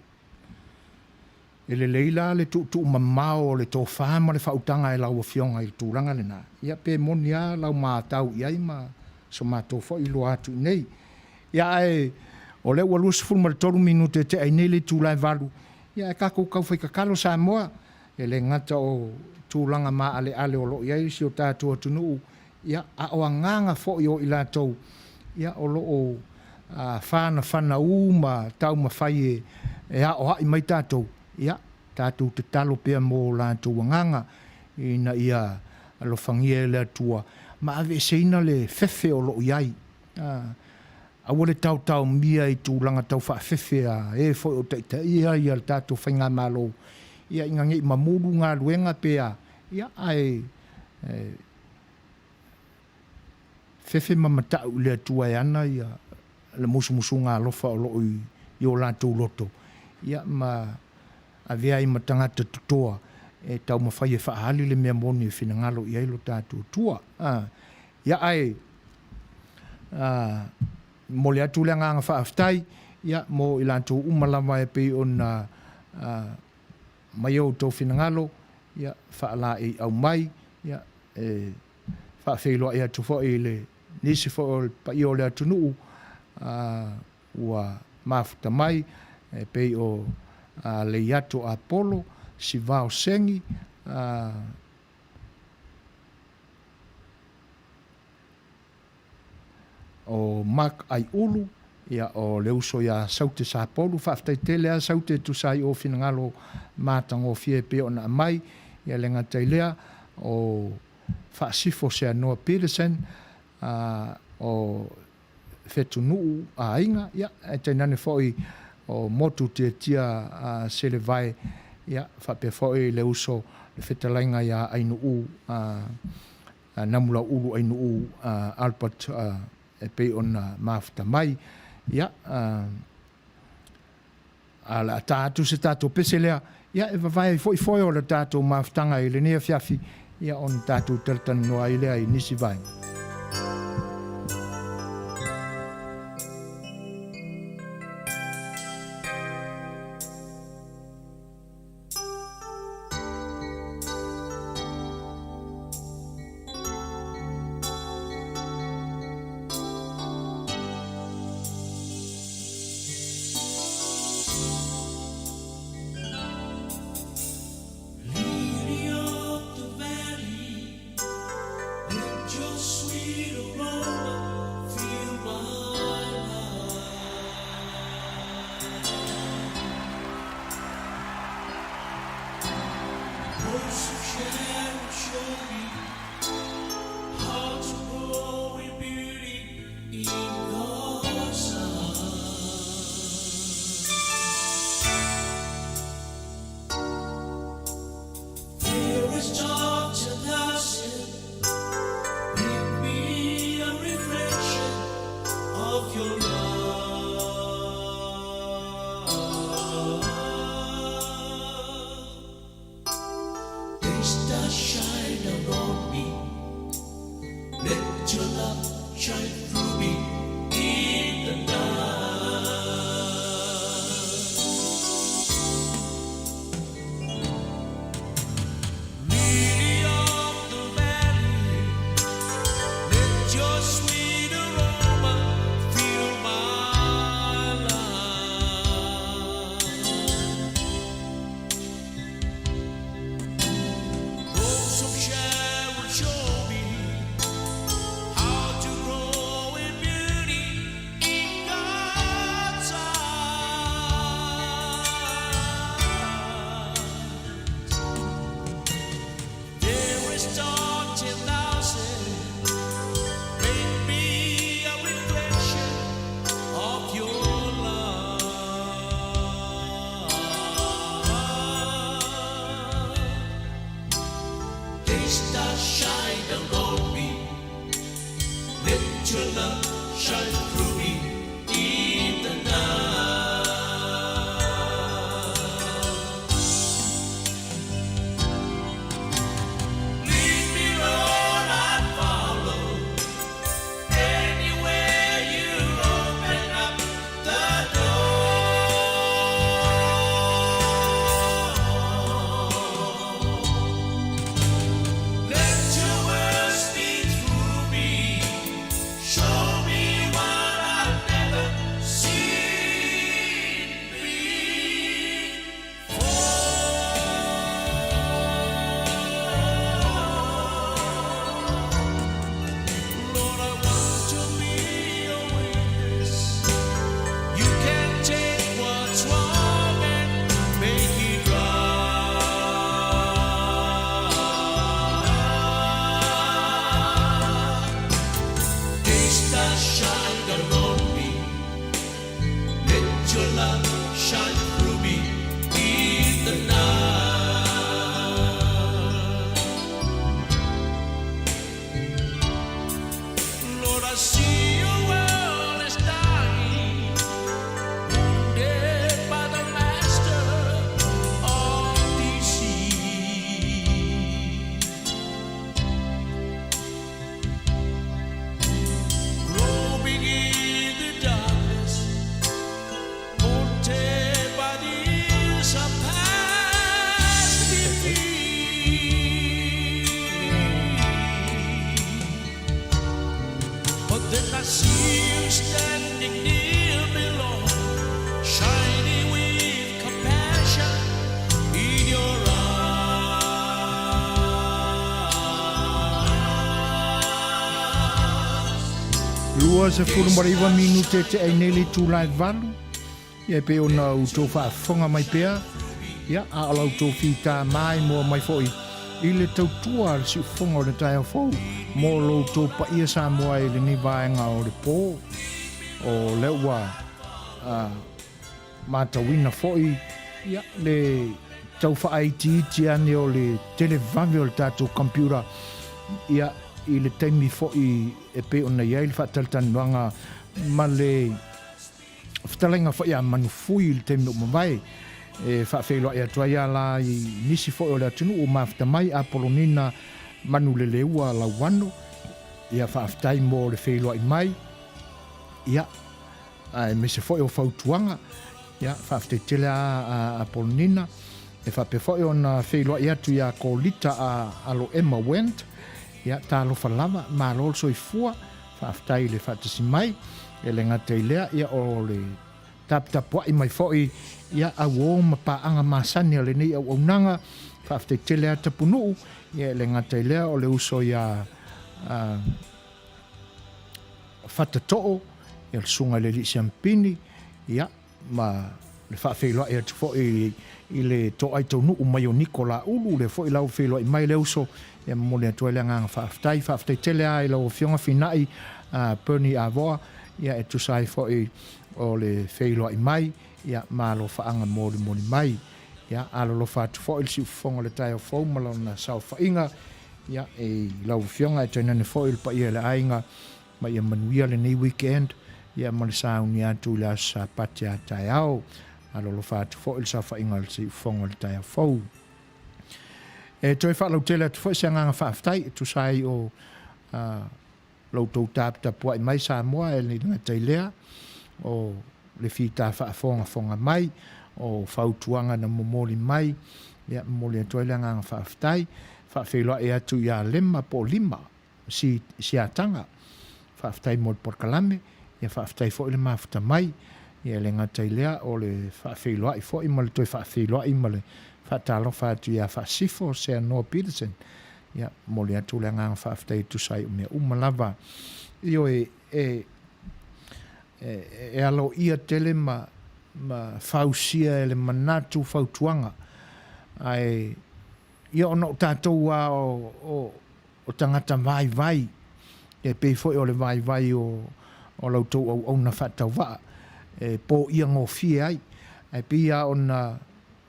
E lelei la le tuutuumamao o le tofa ma le faautaga e lau Afioga i le tulaga lena, ia pe moni lava lau matau i ai ma so matou foi iloa atu i inei. Ia ae o lea ua 23 minute e tea ai nei le itula e 8, ia ae tatou tau fai tatalo Samoa, e le gata o tulaga maaleale o lo o i ai si o tatou atunuu, ia a o agaga foi o i latou ia o lo o fanafanau ma taumafai e aoai mai tatou, ia, tatou tatalo pea mo latou agaga ina ia alofagia e le Atua ma aveeseina le fefe o lo o i ai. Aua le taotaomia i tulaga tau faafefe a e foi o taitaia ia le tatou faigamalo, ia ina ne i mamulu galuega pe a, ia ae fefe ma matau i le Atua e ana ia le musumusuga alofa o lo o i o latou loto, ia ma avea ai ma tagata totoa e taumafai e faaali le mea moni e finagalo i ai lo tatou Atua. Ia ae momoli atu le agaga faafetai ia mo i latou uma lava e pei ona aumai outou finagalo, ia faalaeiau mai, ia e faafeiloai atu foi i le nisi foi o le paia o le atunuu ua mafuta mai e pei o Leiato Apolo, Sivao Segi, o Mark Aiulu, ia o le uso ia Saute Sapolu. Faafetai tele lava Saute e tusa ai o finagalo matagofie e pei ona aumai. Ia le gata i lea, o Faasifo Seanoa Peterson, o Fetunuu Aiga, ia ae tainane foi o Motu Tiatia Selevae, ia faapea foi le uso le fetalaiga ia Ainuu Namulauulu Ainuu Albert e pei ona mafuta mai. Ia, a o le a ta atu se tatou pese lea, ia e vavae ai foi foe o le tatou mafutaga i lenei afiafi, ia ona tatou talatalanoa ai lea i nisi vaega. 29 minute te ai nei le itula e valu, ia e pei ona outou faafofoga mai pea, ia, a o la outou fita maimoa mai foi i le tautua a le siufofoga o le taeao fou mo lo outou paia Samoa i lenei vaega o le po. O lea ua matauina foi ia, le tau faaitiiti ane o le televave o le tatou computer ia, i le taimi foi e pei ona i ai le faatalatalanoaga ma le fetalaiga foi a Manufui i le taimi ua mavae, e faafeiloai atu ai a la i nisi foi o le atunuu ua mafuta mai, Apolonina Manuleleua Lauano, ia faafetai mo le feiloai mai, ia, aemaise foi o fautuaga, ia, faafetai tele a a Apolonina. E faapea foi ona feiloai atu ia Kolita a Alo Emma Wendt, ia, talofa lava, malo le soifua, Faafetai i le faatasi mai. E le gata i lea, ia o le taputapuai mai foi ia auo ma paaga masani a lenei auaunaga. Faafetai tele lava Tapunuu. Ia e le gata i lea o le uso ia Fatatoo, ia le Susuga i le Alii Siampini, ia ma le faafeiloai atu foi i le toai taunuu mai o Niko Laulu, lea foi la ua feiloai mai le uso, e momoli atu ai le agaga faafetai. Faafetai tele lava i lau Afioga Finai Bernie Avoa, ia e tusa ai foi o le feiloai mai, ia ma alofaaga molimoli mai. Ia alolofa atu foi le siufofoga o le taeao fou ma lona saofaiga, ia i lau Afioga e tainane foi le paia i le aiga, Ma ia manuia lenei weekend, ia ma le sauni atu i le Aso Sapati a taeao. Alolofa atu foi le saofaiga o le Siufofoga o le taeao fou. E toe faalautele atu foi se agaga faafetai e tusa ai o lo outou taputapuai mai Samoa e le gata i lea o le fita faafogafoga mai, o fautuaga na momoli mai, ia momoli atu ai le agaga faafetai. Faafeiloai atu ia Lema po o Lima si siataga. Faafetai mo le polokalame, ia faafetai foi le mafuta mai. Ia e le gata i lea, o le faafeiloai foi ma le toe faafeiloai ma le faatalofa atu ia Faasifo Seanoa Peterson. Ia, momoli atu le agaga faafetai e tusa ai o mea uma lava. Ioe, e, e, e aloaia tele ma, ma fausia e le manatu fautuaga, ae Ia ona o tatou lava o tagata vaivai, e pei foi o le vaivai o la outou auauna faatauvaa e poia gofie ai. Ae pei lava ona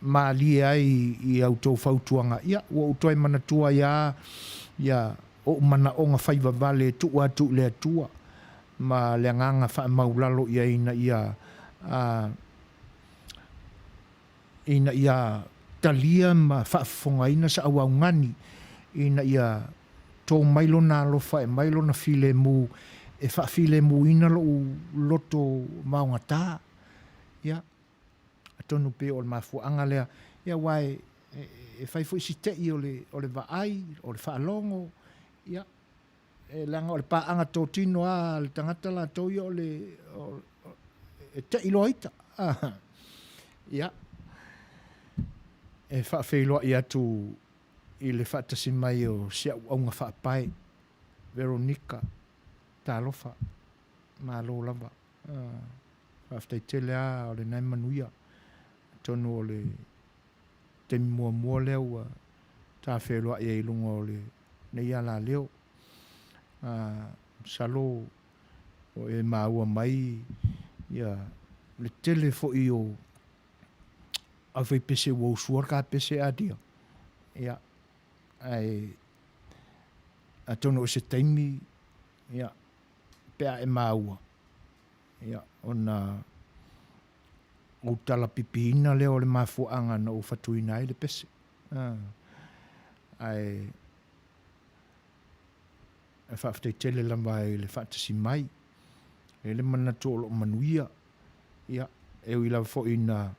malie ai i a outou fautuaga, ia, ua ou toe manatua ai lava ia ou manaoga faivavale e tuu atu i le Atua ma le agaga faamaulalo i ai ina ia, a, ina ia talia ma faafofogaina sa auaugani ina ia tō mai lona alofa e aumai lona filemu e faafilemuina lou loto maogatā. Ia, atonu pei o le mafuaaga lea, ia aua e, e fai foi si te'i o le, o le vaai, o le faalogo, ia, e leaga o le paaga totino lava a le tagata latou ia o le, o, e te'i loa ita. Ia, e faafeiloai atu i le faatasi mai o si au auga faapae, Veronica, talofa, malo lava. Faafetai tele lava o lena e manuia. Atonu o le taimi muamua lea ua ta feiloai ai i luga o lenei alaleo. Masalo o e maua mai ia le tele foi o aufaipese ua usua le kapese adia. Ia, ae atonu o se taimi ia, pe a e maua, ia, ona ou talapipiina lea o le mafuaaga na ou fatuina ai le pese. Ae e faafetai tele lava i le faatasi mai. E i ai le manatu o lo o manuia, ia, e ui lava foi ina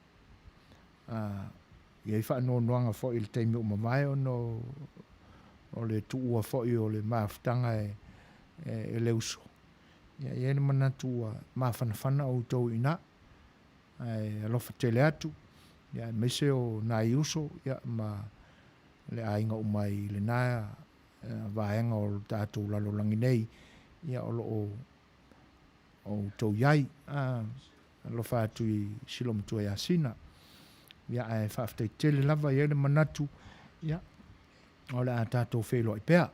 i ai faanoanoaga foi i le taimi ua mavae ona o le tuua foi o le mafutaga e le uso. Ia, e i ai le manatu ua mafanafana outou i ina, ae alofa tele atu, ia, aemaise o nai uso, ia, ma le aiga uma i lena vaega o le tatou lalolagi nei, ia, o lo o outou i ai. Alofa atu i si loomatua ia Sina. Ia, ae faafetai tele lava, e i ai le manatu, ia, o le a tatou feiloai pea.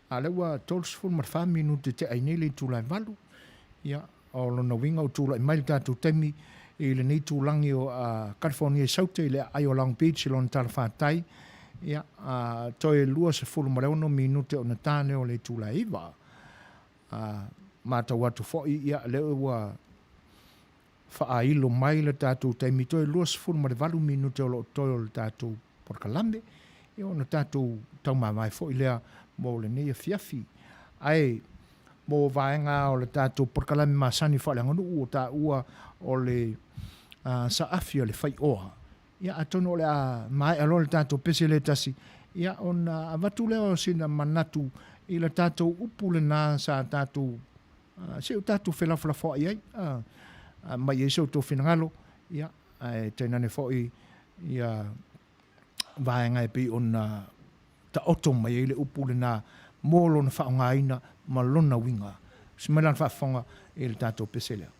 A lea ua 34 minute tea ai nei le itula e 8. Ia, o lona uiga ua tulai mai le tatou taimi i lenei itulagi o California i Saute i le aai o Long Beach i lona talafatai. Ia, toe 26 minute ona ta lea o le itula e 9. A matau atu foi, ia, lea ua faailo mai le tatou taimi, toe 28 minute o lo o toe o le tatou polokalame, ia ona tatou taumavae foi lea mo lenei afiafi. Ae mo vaega o le tatou polokalame masani faaleaganuu o taua o le saafi o le faioa, ia atonu o le a maea loa le tatou pese lea e tasi, ia ona avatu lea o sina manatu i le tatou upu lena sa tatou se i o tatou felafolafoai ai, aumai ai so outou finagalo, ia, ae tainane foi ia vaega e pei ona taoto mai ai le upu lena mo lona faaaogaina ma lona uiga. Usi mai lana faafofoga i le tatou pese lea.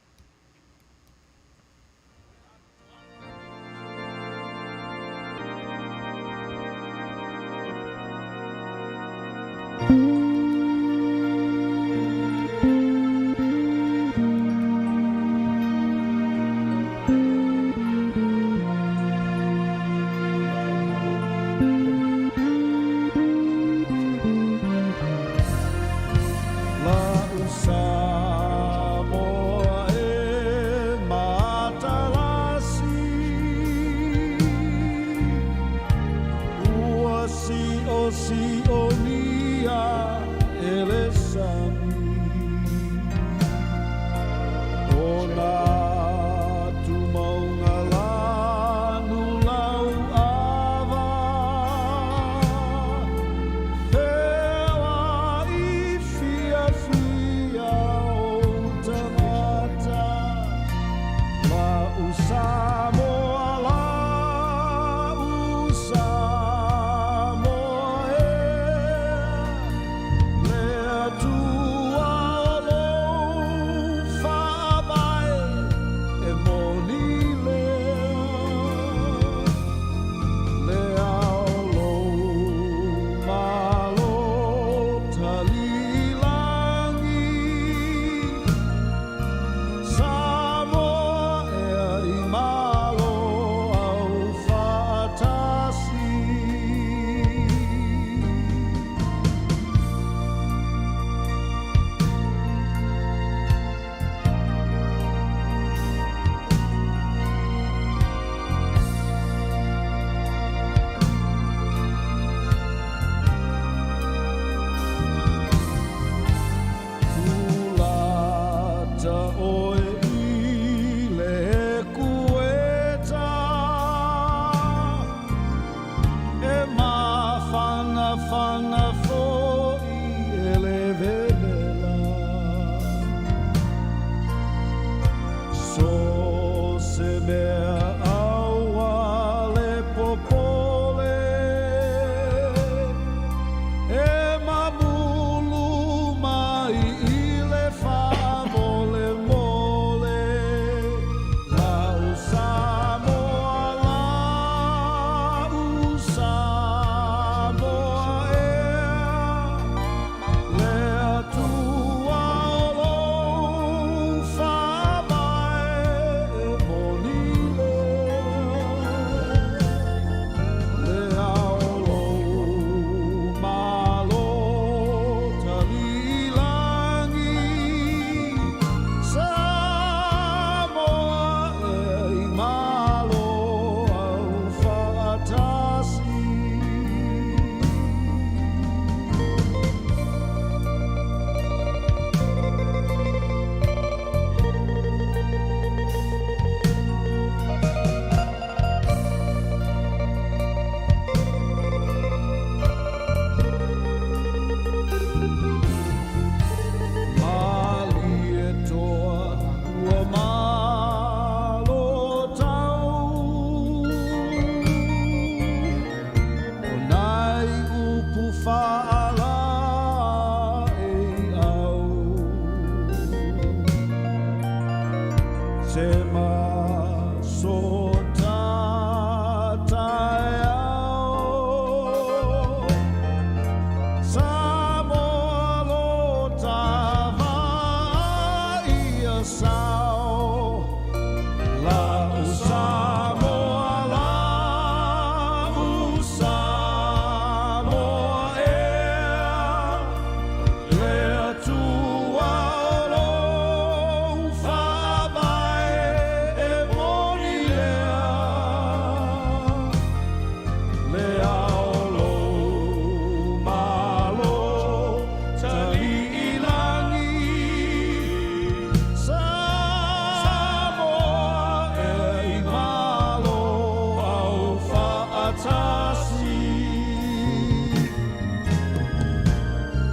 Aufaatasi.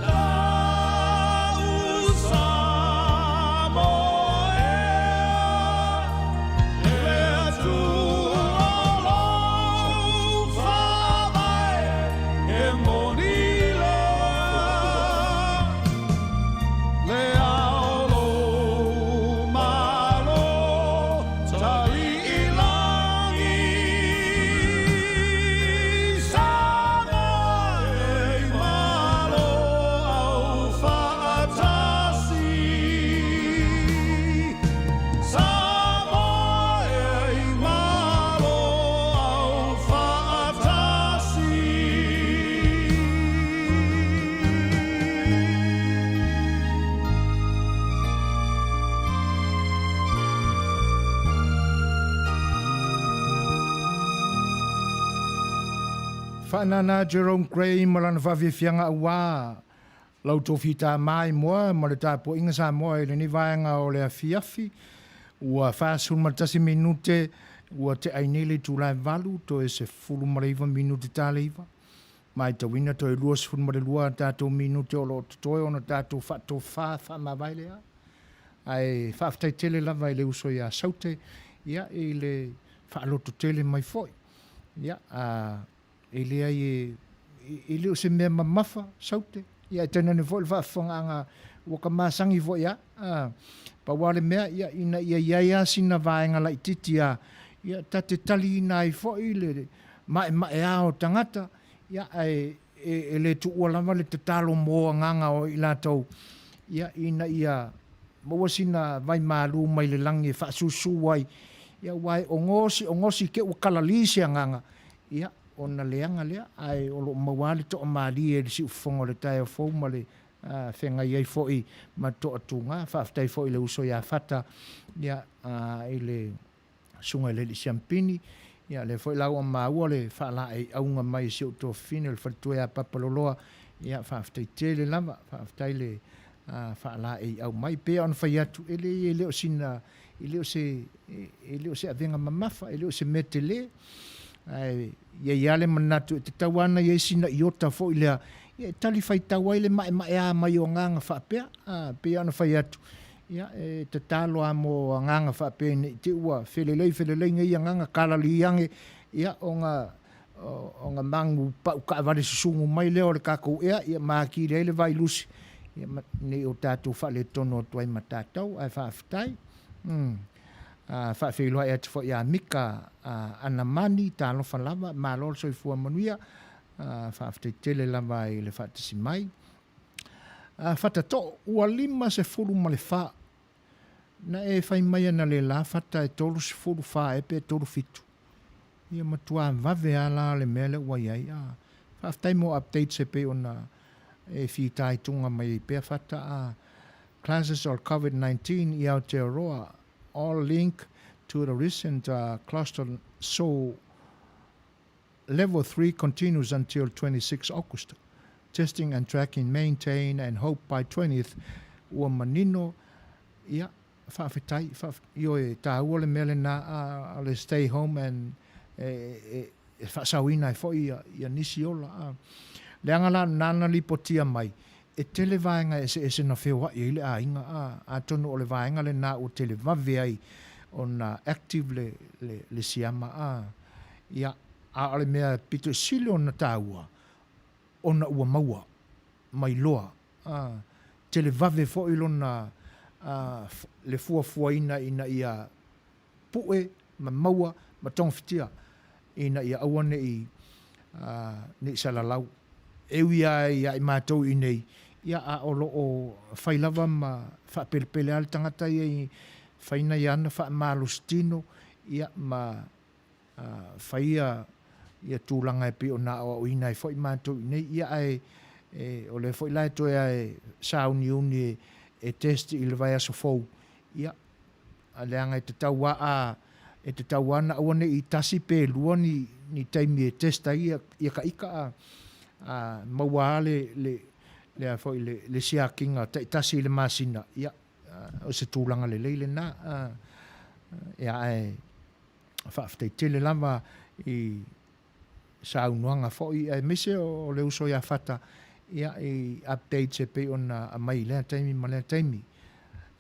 Lau Samoa ea, le Atua lou Faavae e moni lea. Le ao lou Malo tali i lagi, Samoa e Malo aufaatasi. Samoa e Malo aufaatasi. Faanana Jerome Gray ma lana faafiafiaga auā lau tofi tāmā i moa ma le tapuaiga Samoa i lenei vaega o le afiafi. Ua 41 minute ua te'ai nei le itula e valu toe 19 minute taleiva. Matauina toe 22 a tatou minute o lo o totoe ona tatou faatofa faamavae lea. Ae faafetai tele lava i le uso ia Saute ia i le faaloto tele mai foi. Ia a e leai e e le o se mea mamafa Saute. Ia e tainane foi le faafofogaaga ua ka masani foi a. A pau lava le mea ia ina ia i ai lava sina vaega laitiiti a ia ta te taliina ai foi le maemaea o tagata, ia, ae e le tuua lava le tatalo mo agaga o i latou, ia, ina ia maua sina vaimalu mai le lagi e faasusu ai, ia, aua e ogosi ogosi te ua kalali se agaga, ia, ona leaga lea, ae o lo o maua lava le toamalie i le siufofoga o le taeao fou ma le feagai ai foi ma toatuga. Faafetai foi i le uso ia Fata, ia, i le Susuga i le Alii Siampini, ia lea foi la ua maua le faalaeiauga mai e si ou tuafafine o le faletua ia Papaloloa, ia faafetai tele lava, faafetai le faalaeiau mai. Pei ona fai atu, e leai e le o sina, e le o se, e le o se avega mamafa, e le o se mea tele, ae i ai lava le manatu e tatau lava ona i ai sina iota foi lea, ia e talifaitau ai le maemaea mai o agaga faapea. E pei ona fai atu, Ia, e tatalo lava mo agaga faapea ne i te i ua felelei felelei nei agaga kalali ane, ia, ona, ona magu pau taavale susugu mai lea o le tatou ea, ia ma atili ai le vailusi, ia, ma, ne i o tatou faaletonu atu ai ma tatou, ae faafetai. Umm. A, faafeiloai atu foi ia Mika a, Anamani, talofa lava, malo le soifua manuia, a, faafetai tele lava i le faatasi mai. Fata too, ua 54. Na e fai mai ana le la fata e 34 ea pe 37. Ia matua vave a la le mea lea ua i ai. A, faafetai mo updates e pei ona e fitaituga mai ai pea fata. A, classes of COVID-19 i Aotearoa all link to the recent cluster so Level 3 continues until 26 August. Testing and tracking maintained and hope by 20th ua manino, ia, faafetai, faaf, ioe, e tāua le mea lenā, a, a le stay home and e, e, e faasaoina ai foi ia, ia nisi ola. A. Leaga la nāna lipotia mai, e tele vaega eseese na feoai ai le aiga, a, atonu o le vaega lenā ua tele vave ai ona active le, le, le siama, a. Ia, a o le mea pito sili ona taua, ona ua maua mai loa, a, tele vave foi lona, a, le fuafuaina ina ia pue ma maua ma togafitia, ina ia aua ne i, a, ne i salalau. E ui lava ia i matou i inei, ia, a o lo o fai lava ma faapelepele lava le tagata ia i fai nai ana faamalositino, ia, ma faia ia tulaga e pei ona aoaoina ai foi matou i inei. Ia ae e, o lea foi la e toe ae sauniuni e, e test i le vaiaso fou, ia, a leaga e tatau a, a e tatau a na aua ne i tasi pe lua ni, ni taimi e test ai ia, ia ka ika a, a maua a le, le, le a foi le, le siakiga taitasi i le masina, ia, o se tulaga lelei lena. A, ia ae, Faafetai tele lava i saunoaga foi aemaise o le uso ia Fata ia i updates e pei ona aumai i lea taimi ma lea taimi.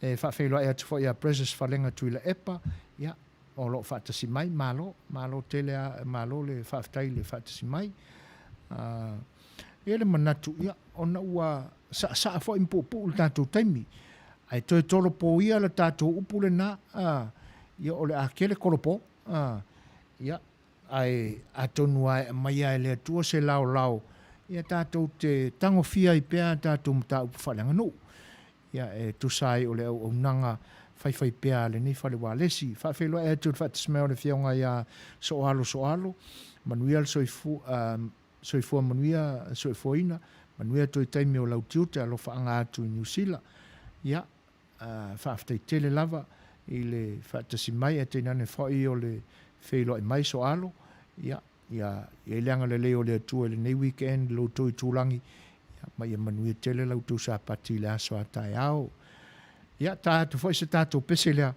E faafeiloai atu foi ia Precious Falega Tuilaepa, ia, o lo o faatasi mai, malo, malo tele a, malo le faafetai i le faatasi mai. E i ai le manatu, ia, ona ua saasaa foi ma puupuu le tatou taimi, ae toe tolopo ia le tatou upu lena, a, ia o le a tele tolopo, a, ia, ae atonu lava e aumai lava e le Atua se laolao, ia tatou te tagofia ai pea a tatou mataupu faaleaganuu. Ia, e tusa ai o le auaunaga faifaipea a lenei fale ualesi. Faafeiloai atu i le faatasi mai o le Afioga ia Sooalo Sooalo, manuia le soifua, soifua manuia le soifuaina, manuia toe taimi o lau tiute, alofaaga atu i Niu Sila. Ia, faafetai tele lava i le faatasi mai, ae tainane foi o le feiloai mai Sooalo. Ia, Ia i ai le agalelei o le Atua i lenei weekend i lo outou itulagi, ia, ma ia manuia tele la outou Sapati i le aso a taeao. Ia, ta atu foi se tatou pese lea,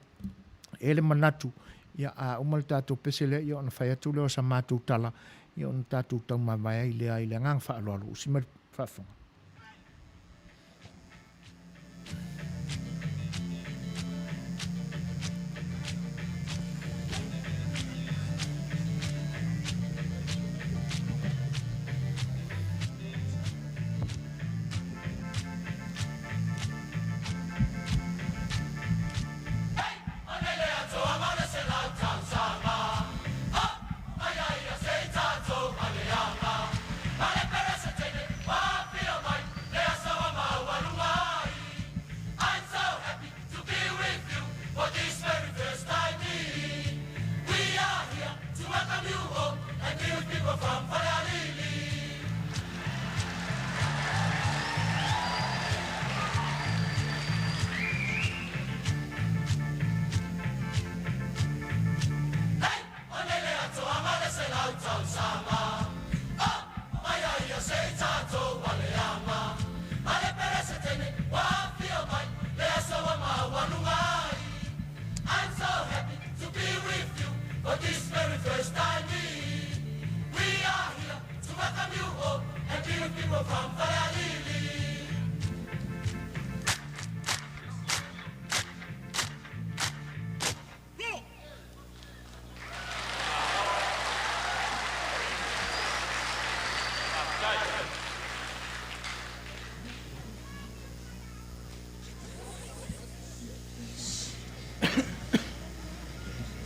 e le manatu, ia, a uma le tatou pese lea, ia ona fai atu lea o sa matou tala, ia ona tatou taumavae ai lea i le agaga faaaloalo. Usi mai le faafofoga.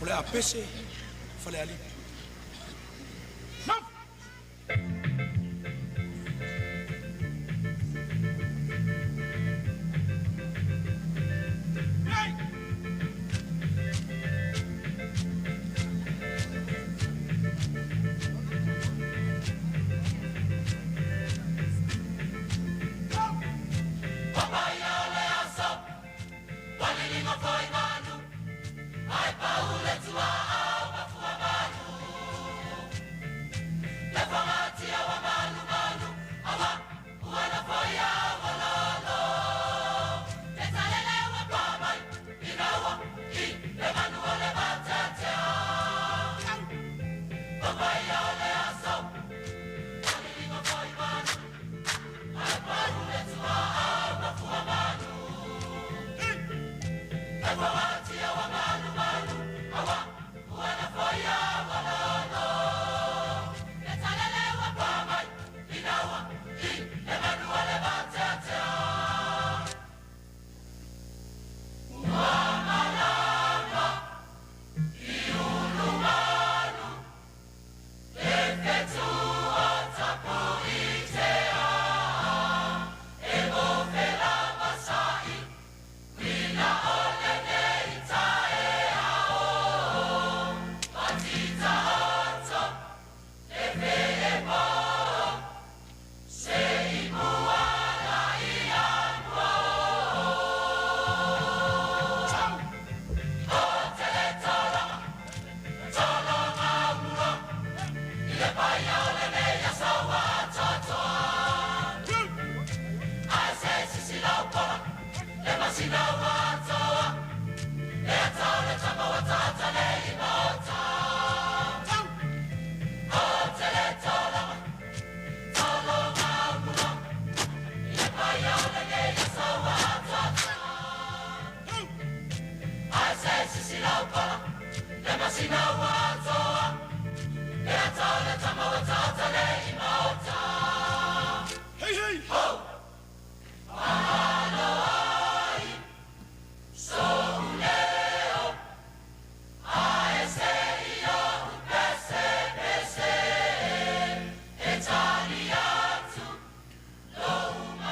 O le a pese Falealili.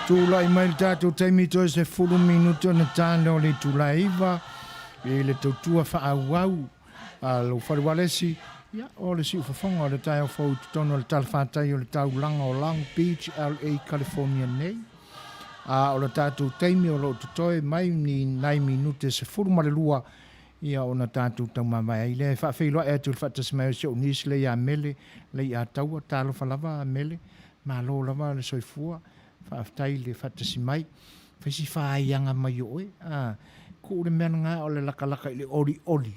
Tulai mai le tatou taimi toe 10 minute ona tane o le itula e 9 i le tautua faaauau a lou fale ualesi. Ia, o le siufofoga o le taeao fou i totonu o le talafatai o le taulaga o Long Beach, LA, California nei. A o le tatou taimi o lo o totoe mai ni nai minute 12 ia ona tatou taumavae ai lea. E faafeiloai atu i le faatasi mai o si ou niece lea ia Mele Leiataua. Talofa lava Mele, malo lava le soifua, faafetai i le faatasi mai. Fai si faaiaga mai o oe, a, kuu le mea lena o le lakalaka i le olioli,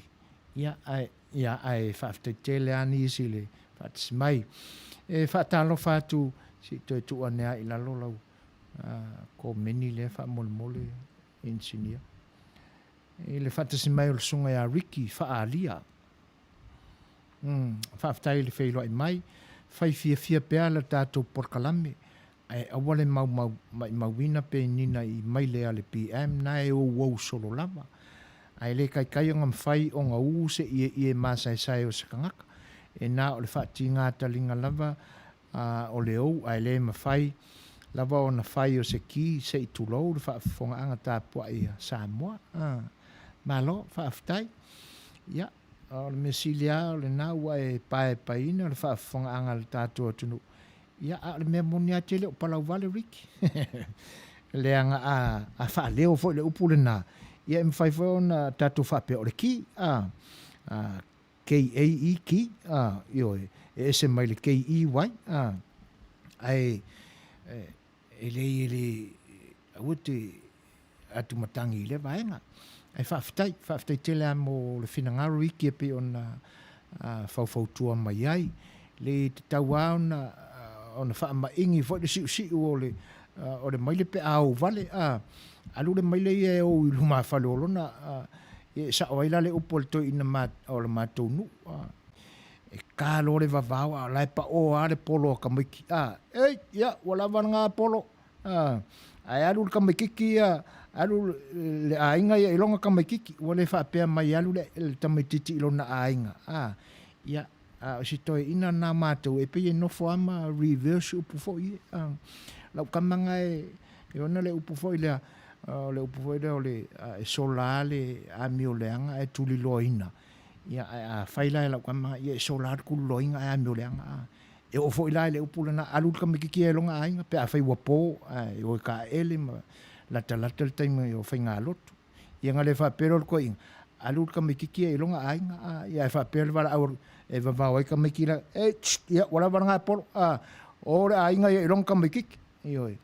ia, ae, ia, ae faafetai tele lava nisi i le faatasi mai. E faatalofa atu, se i toe tuu ane lava i lalo lau komeni lea faamolemole, Inisinia. I le faatasi mai o le Susuga ia Ricky Faalia. Faafetai i le feiloai mai. Fai fiafia pea le tatou polokalame, ae aua le maumau maimauina pe nina i maile a le PM na e ouou solo lava. Ae le kaikai ona mafai ona u se ieie masaesae o se tagata, e na o le faatiga taliga lava o le ou, ae le mafai lava ona fai o se ki se i tulou le faafofogaaga tapuai a Samoa. Malo, faafetai. Ia, o le mea sili lava o lena ua e paepaeina le faafofogaaga a le tatou atunuu. Ia, a o le mea moni lava e te le o palauvale, Ricky. Leaga a, a faaleo foi le upu lena, ia e mafai foi ona tatou faapea o le ki, a, a, K-A-E, ki, a, ioe, e ese mai le K-E-Y, a, ae, e, e leai e le, aua te atumatagi i lea vaega. Ae faafetai, faafetai tele lava mo le finagalo iki e pei ona faufautua mai ai. Le tatau lava ona, ona faamaingi foi le siusiu o le, o le maile pe a ou vale, a, alu le maile ia e ou i lumafale o lona, a, e sao ai la le upu a le toeaina ma, o le matou nuu, a, e ka loa le vavao a o la e paʻō lava le polo a tamaiti, a, ei, ia, ua lava lena polo, a, ae alu le tamaititi ia, alu le aiga ia i lona tamaititi, ua le faapea mai alu le, le tamaititi i lona aiga, a, ia, a o si toeaina lena matou, e pei e nofo lava ma reverse upu foi ia, a. Lau tama lena e, e ona le upu foi lea, o le upu foi lea o le, e sola lava le amioleaga ae tuliloaina. Ia, ae a fai la e lau tama, ia e sola lava le tuliloaina ae amioleaga. A. E oo foi la i le upu lena, alu le tamaititi ia i lona aiga pe afai ua po, ae o e taeele ma latalata le taimi o faigalotu. Ia ona le faapea lea o le toeaina, alu le tamaititi ia i lona aiga, a, ia ae faapea le valaau e vavao ai tamaiti la, ei, tst, ia ua lava lena polo, a, o le aiga ia i lona tamaititi. Ioe.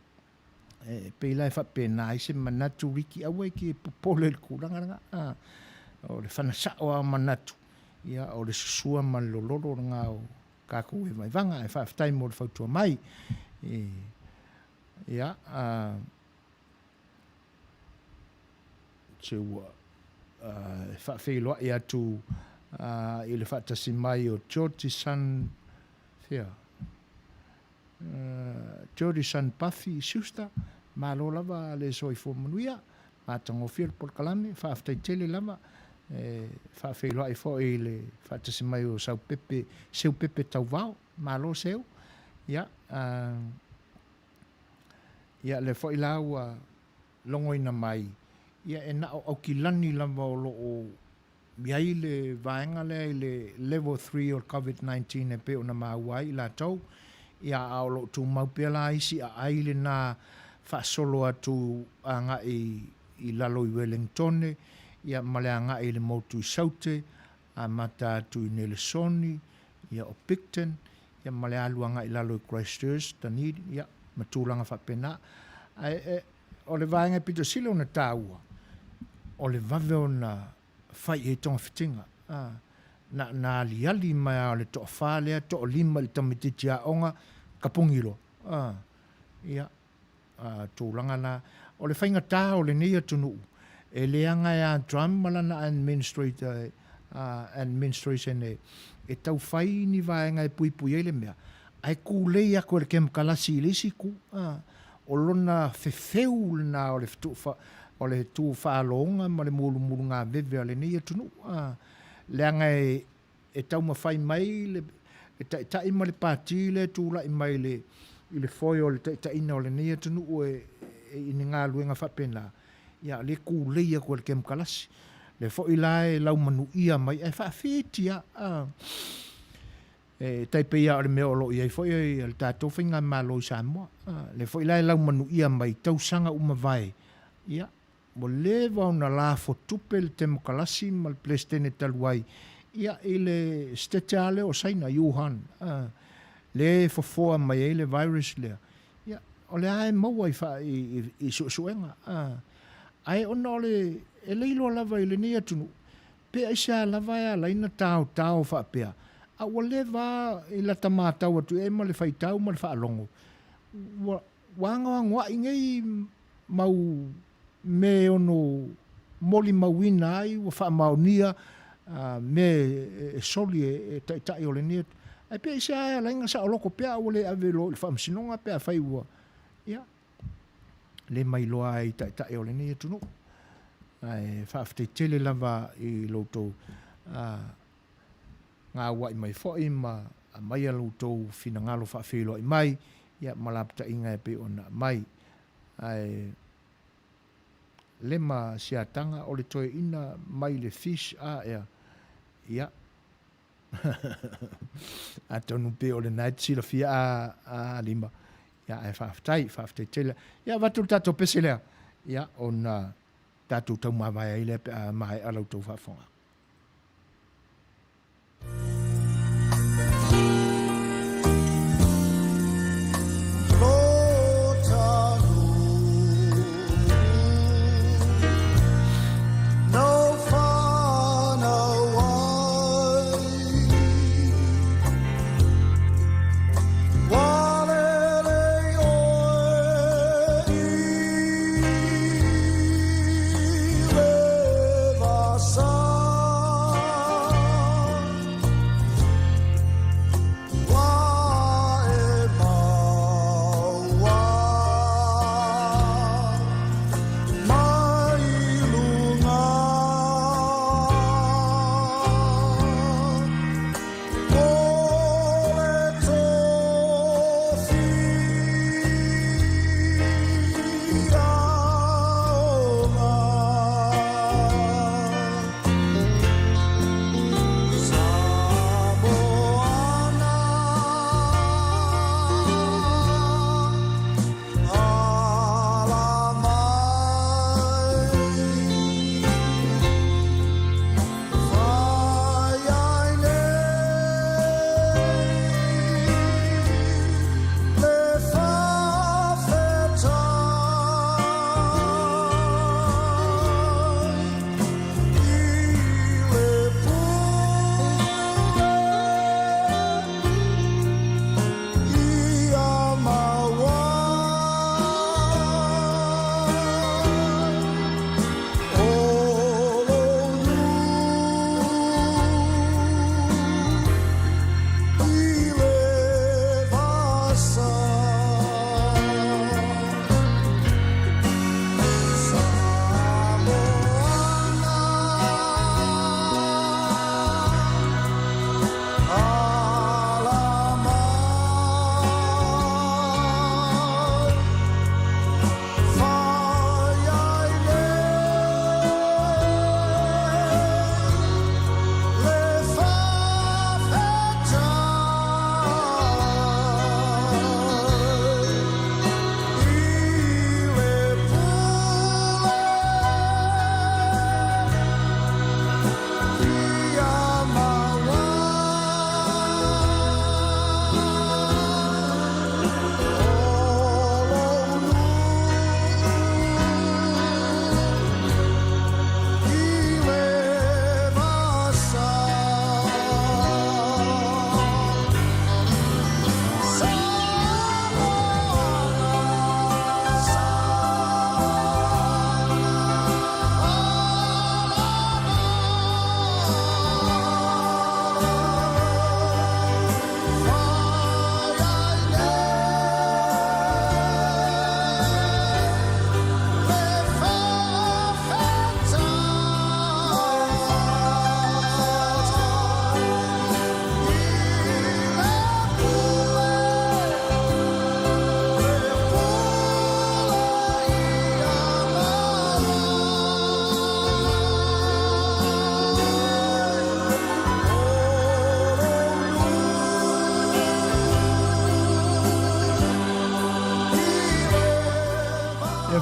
E pei la e faapena ai se manatu Ricky, aua e te popole i le tulaga lena. A, o le fana sao lava o manatu, ia o le susua ma le lololo lena o tatou vaevaevaga. Ae faafetai mo le fautua mai. E, ia, a, se ua e faafeiloai atu i le faatasi mai o Georgie San, fea? Georgie San Buffy Schuster, malo lava le soifua manuia, matagofie le polokalame, faafetai tele lava, e faafeiloai foi i le faatasi mai o Saupepe, Seupepe Tauvao, malo Seu, ia, ia lea foi la ua logoina mai, ia e na o Aukilani lava o lo o i ai le vaega lea i le level 3 o le Covid-19 e pei ona maua ai i latou, ia a o lo o tumau pea la isi aai lena faasolo atu agai i lalo i Welengtone, ia ma le agai i le motu i Saute, amata atu i Nelesoni, ia o Picton, ia ma le alu agai i lalo i Christchurch, Dunedin, ia ma tulaga faapena. Ae e, o le vaega e pito sili ona taua, o le vave ona fai i ai togafitiga. A, na, na aliali mai lava o le toafa lea, toalima i le tamaitiiti aoga, tapuni loa. A, ia, tulaga la. O le faigata o lenei atunuu, e leaga ia Trump ma lana administrator, administration e tau fai ni vaega e puipui ai le mea, ae tulei atu e le kemokalasi i le isi itu. O lona fefeu lena o le o le tu faaloga ma le mulumulugaveve a lenei atunuu, leaga e e taumafai mai le Taitai ma le Pati lea e tulai mai i le foe o le taitaiina o lenei atunuu e i ni galuega faapena, ia, le kūlei atu e le kemokalasi. Lea foi la e laumanuia mai ae faafiti lava. A. E tai pei lava o le mea o lo o i ai foi le tatou faigamalo i Samoa. A, lea foi la e laumanuia mai tausaga ua mavae, ia, ua leva ona lafo tupe le Temokalasi ma le Peresetene talu ai, ia, i le Setete lava lea o Saina, Wuhan, a, lea e fofoa mai ai le virus lea, ia, o lea lava e maua i, i, i suesuega. A, ae ona o le, e le iloa lava i lenei atunuu, pe aisea lava e ala ai ona taotao faapea, a ua leva lava i lata matau atu i ai ma le faitau ma le faalogo, ua, ua anoanoai nei mau mea e ono molimauina ai ua faamaonia mea e soli e taitai o lenei atunuu. Ae pe aisea e ala ai ona saoloto pea a ua le ave loa i le faamasinoga pe afai ua, ia, le mailoa ai i taitai o lenei atunuu. Ae faafetai tele lava i lo outou gauai mai foi ma aumaia lo outou finagalo faafeiloai mai, ia, ma lapataiga e pei ona aumai. Ae lema siataga o le toeaina mai le fish a ea, ia, atonu pei o lena e te silafia a, a Lima. Ia, ae faafetai, faafetai tele. Ia, avatu le tatou pese lea, ia, ona tatou taumavae ai lea pe a maea la outou faafofoga.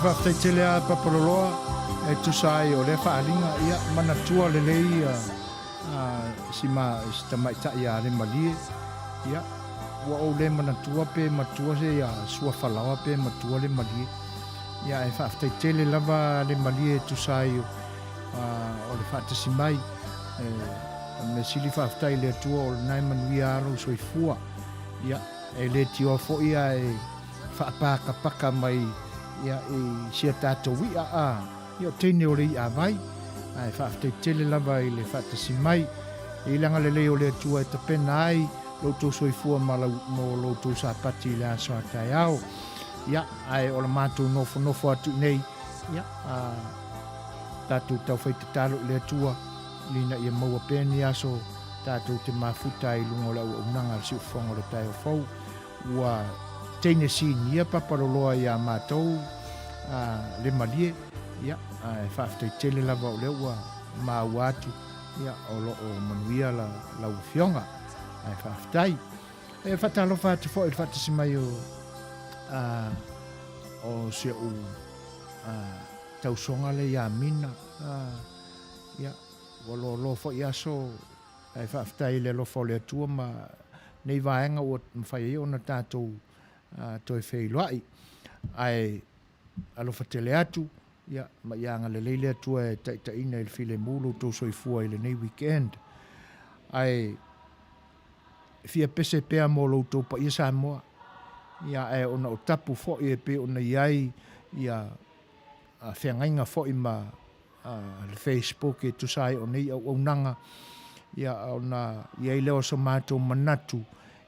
Faafetai tele a Papaloloa e tusa ai o lea faaaliga, ia manatua lelei si ma si tamaitai a le malie, ia ua ou le manatua pe matua se ia suafa laoa pe matua le malie. Ia ae faafetai tele lava le malie e tusa ai o le faatasi mai. E, o le mea sili faafetai i le Atua o lena e manuia lava lou soifua. Ia, e le tioa foi ae faapakapaka mai ia i si a tatou i'a a, ia o teine o le i'a vai. Ae faafetai tele lava i le faatasi mai i le agalelei o le Atua e tapena ai lo outou soifua ma lau, mo lo outou sapati i le aso a taeao. Ia, ae o le matou nofonofo atu i nei, ia, a, tatou taufai tatalo i le Atua, ina ia maua pea ni aso tatou te mafuta ai i luga o le auaunaga a le Siufofoga o le Taeao Fou. Ua teine sinia papaloloa iā matou a le malie, ia, ae faafetai tele lava o lea ua maua atu, ia, o lo o manuia la, lau Afioga. Ae faafetai. E faatalofa atu foi i le faatasi mai o, a, o si ou a, tausoga lea ia Mina. A, ia, ua loaloa foi aso, ae faafetai i le alofa o le Atua ma nei vaega ua mafai ai ona tatou toe feiloai. Ae alofa tele atu, ia, ma ia agalelei le Atua e taitaiina i le filemu lo outou soifua i lenei weekend. Ae fia pese pea mo lo outou paia Samoa, ia, ae ona o tapu foi e pei ona i ai ia feagaiga foi ma le Facebook e tusa ai o nei auaunaga, ia, ona i ai lea o so matou manatu,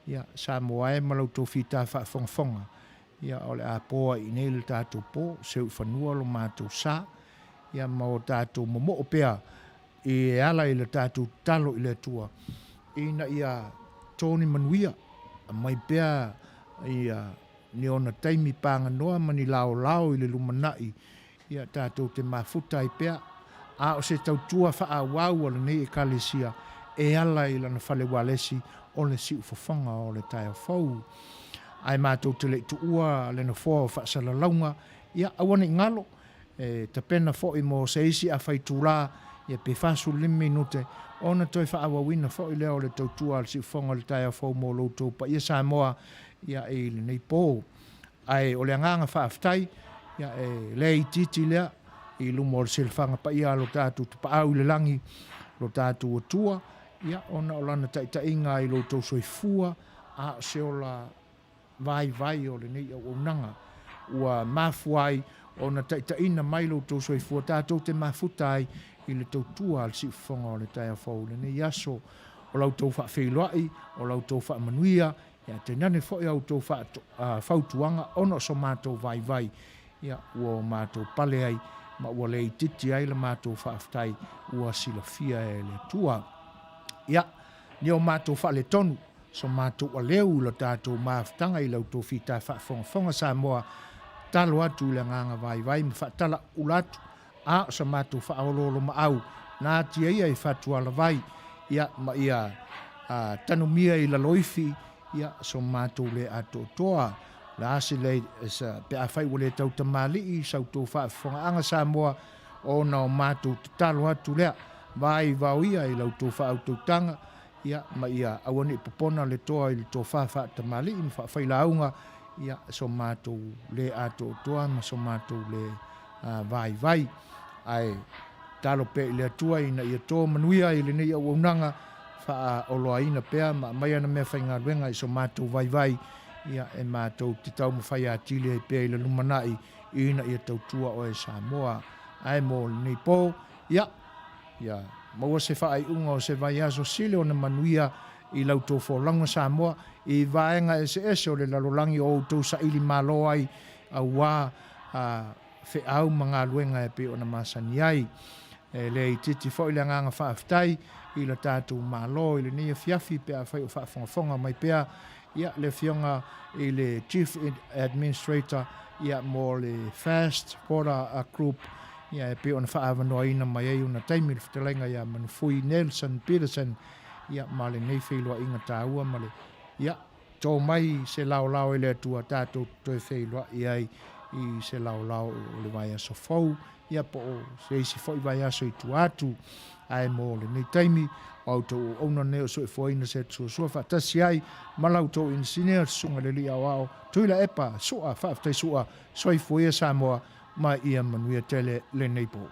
ia, Samoa e ma la outou fita faafogafoga, ia, o le a po ai i inei le tatou po, seu i fanua lo matou sa, ia, ma o tatou momoo pea e ala i le tatou tatalo i le Atua, ina ia to ni manuia, aumai pea ia ni ona taimi paganoa ma ni laolao i le lumanai, ia tatou te mafuta ai pea, a o se tautua faaauau a lenei Ekalesia e ala i lana fale ualesi o le siufofoga o le taeao fou. Ae matou te le i tuua le nofoa o faasalalauga, ia aua ne i galo, e tapena foi mo se isi afa itula, ia pe 45 minute, ona toe faaauauina foi lea o le tautua a le siufofoga o le taeao fou mo lo outou paia Samoa, ia i lenei po. Ae o le agaga faafetai, ia e le itiiti lea i luma o le silafaga paia a lo tatou Tapaau i le lagi, lo tatou Atua, ia ona o Lana taitaiga i lo outou soifua, a o se ola vaivai o lenei auaunaga ua mafua ai ona taitaiina mai lo outou soifua tatou te mafuta ai i le tautua a le siufofoga o le taeao fou i lenei aso. O la outou faafeiloai, o la outou faamanuia, Ia tainane foi a outou fautuaga ona o so matou vaivai, ia, ua o matou pale ai, ma ua le itiiti ai la matou faafetai ua silafia e le Atua. Ia, ni o matou faaletonu, so matou aleu i la tatou mafutaga i la outou fita faafogafoga Samoa, tatalo atu i le agaga vaivai ma faatalaula atu, a o sa matou faaoloolomaau na atia ia i Fatualavai, ia, ma ia tanumia i Laloifi, ia, so matou le atoatoa. O le a se le, sa, pe afai ua le tau tamalii sa outou faafofogaaga Samoa, ona o matou tatalo atu lea, vaivao ia i la outou faautautaga, ia, ma ia aua ne i popona le toa i le tofa faatamalii ma faafailauga, ia, so matou le atoatoa ma so matou le vaivai. Ae tatalo pea i le Atua ina ia to manuia i lenei auaunaga, faaoloaina pea ma aumai ana meafaigaluega i so matou vaivai, ia, e matou te taumafai atili ai pea i le lumanai ina ia tautua oe Samoa. Ae mo lenei po, ia, ia maua se faaiuga o se vaiaso sili ona manuia i la outou folauga Samoa i vaega eseese o le lalolagi o outou saili malo ai, auā a feau ma galuega e pei ona masani ai. E le itiiti foi le agaga faafetai i lo tatou Malo i lenei afiafi pe afai o faafogafoga mai pea ia le Afioga i le Chief Administrator ia mo le Fast Border Group ia e pei ona faaavanoaina mai ai ona taimi le fetalaiga ia Manufui Nelson Peterson ia ma lenei feiloaiga taua ma le ia To mai se laolao e le Atua tatou te toe feiloai ai i se laolao o le vaiaso fou, ia po o se isi foi vaiaso i tua atu. Ae mo lenei taimi, o a outou auauna nei o soifuaina se atu suasua faatasi ai ma la outou inisinia, le Susuga i le Alii Aoao, Tuilaepa, Su'a, faafetai Su'a, soifua ia Samoa, ma ia manuia tele lenei po.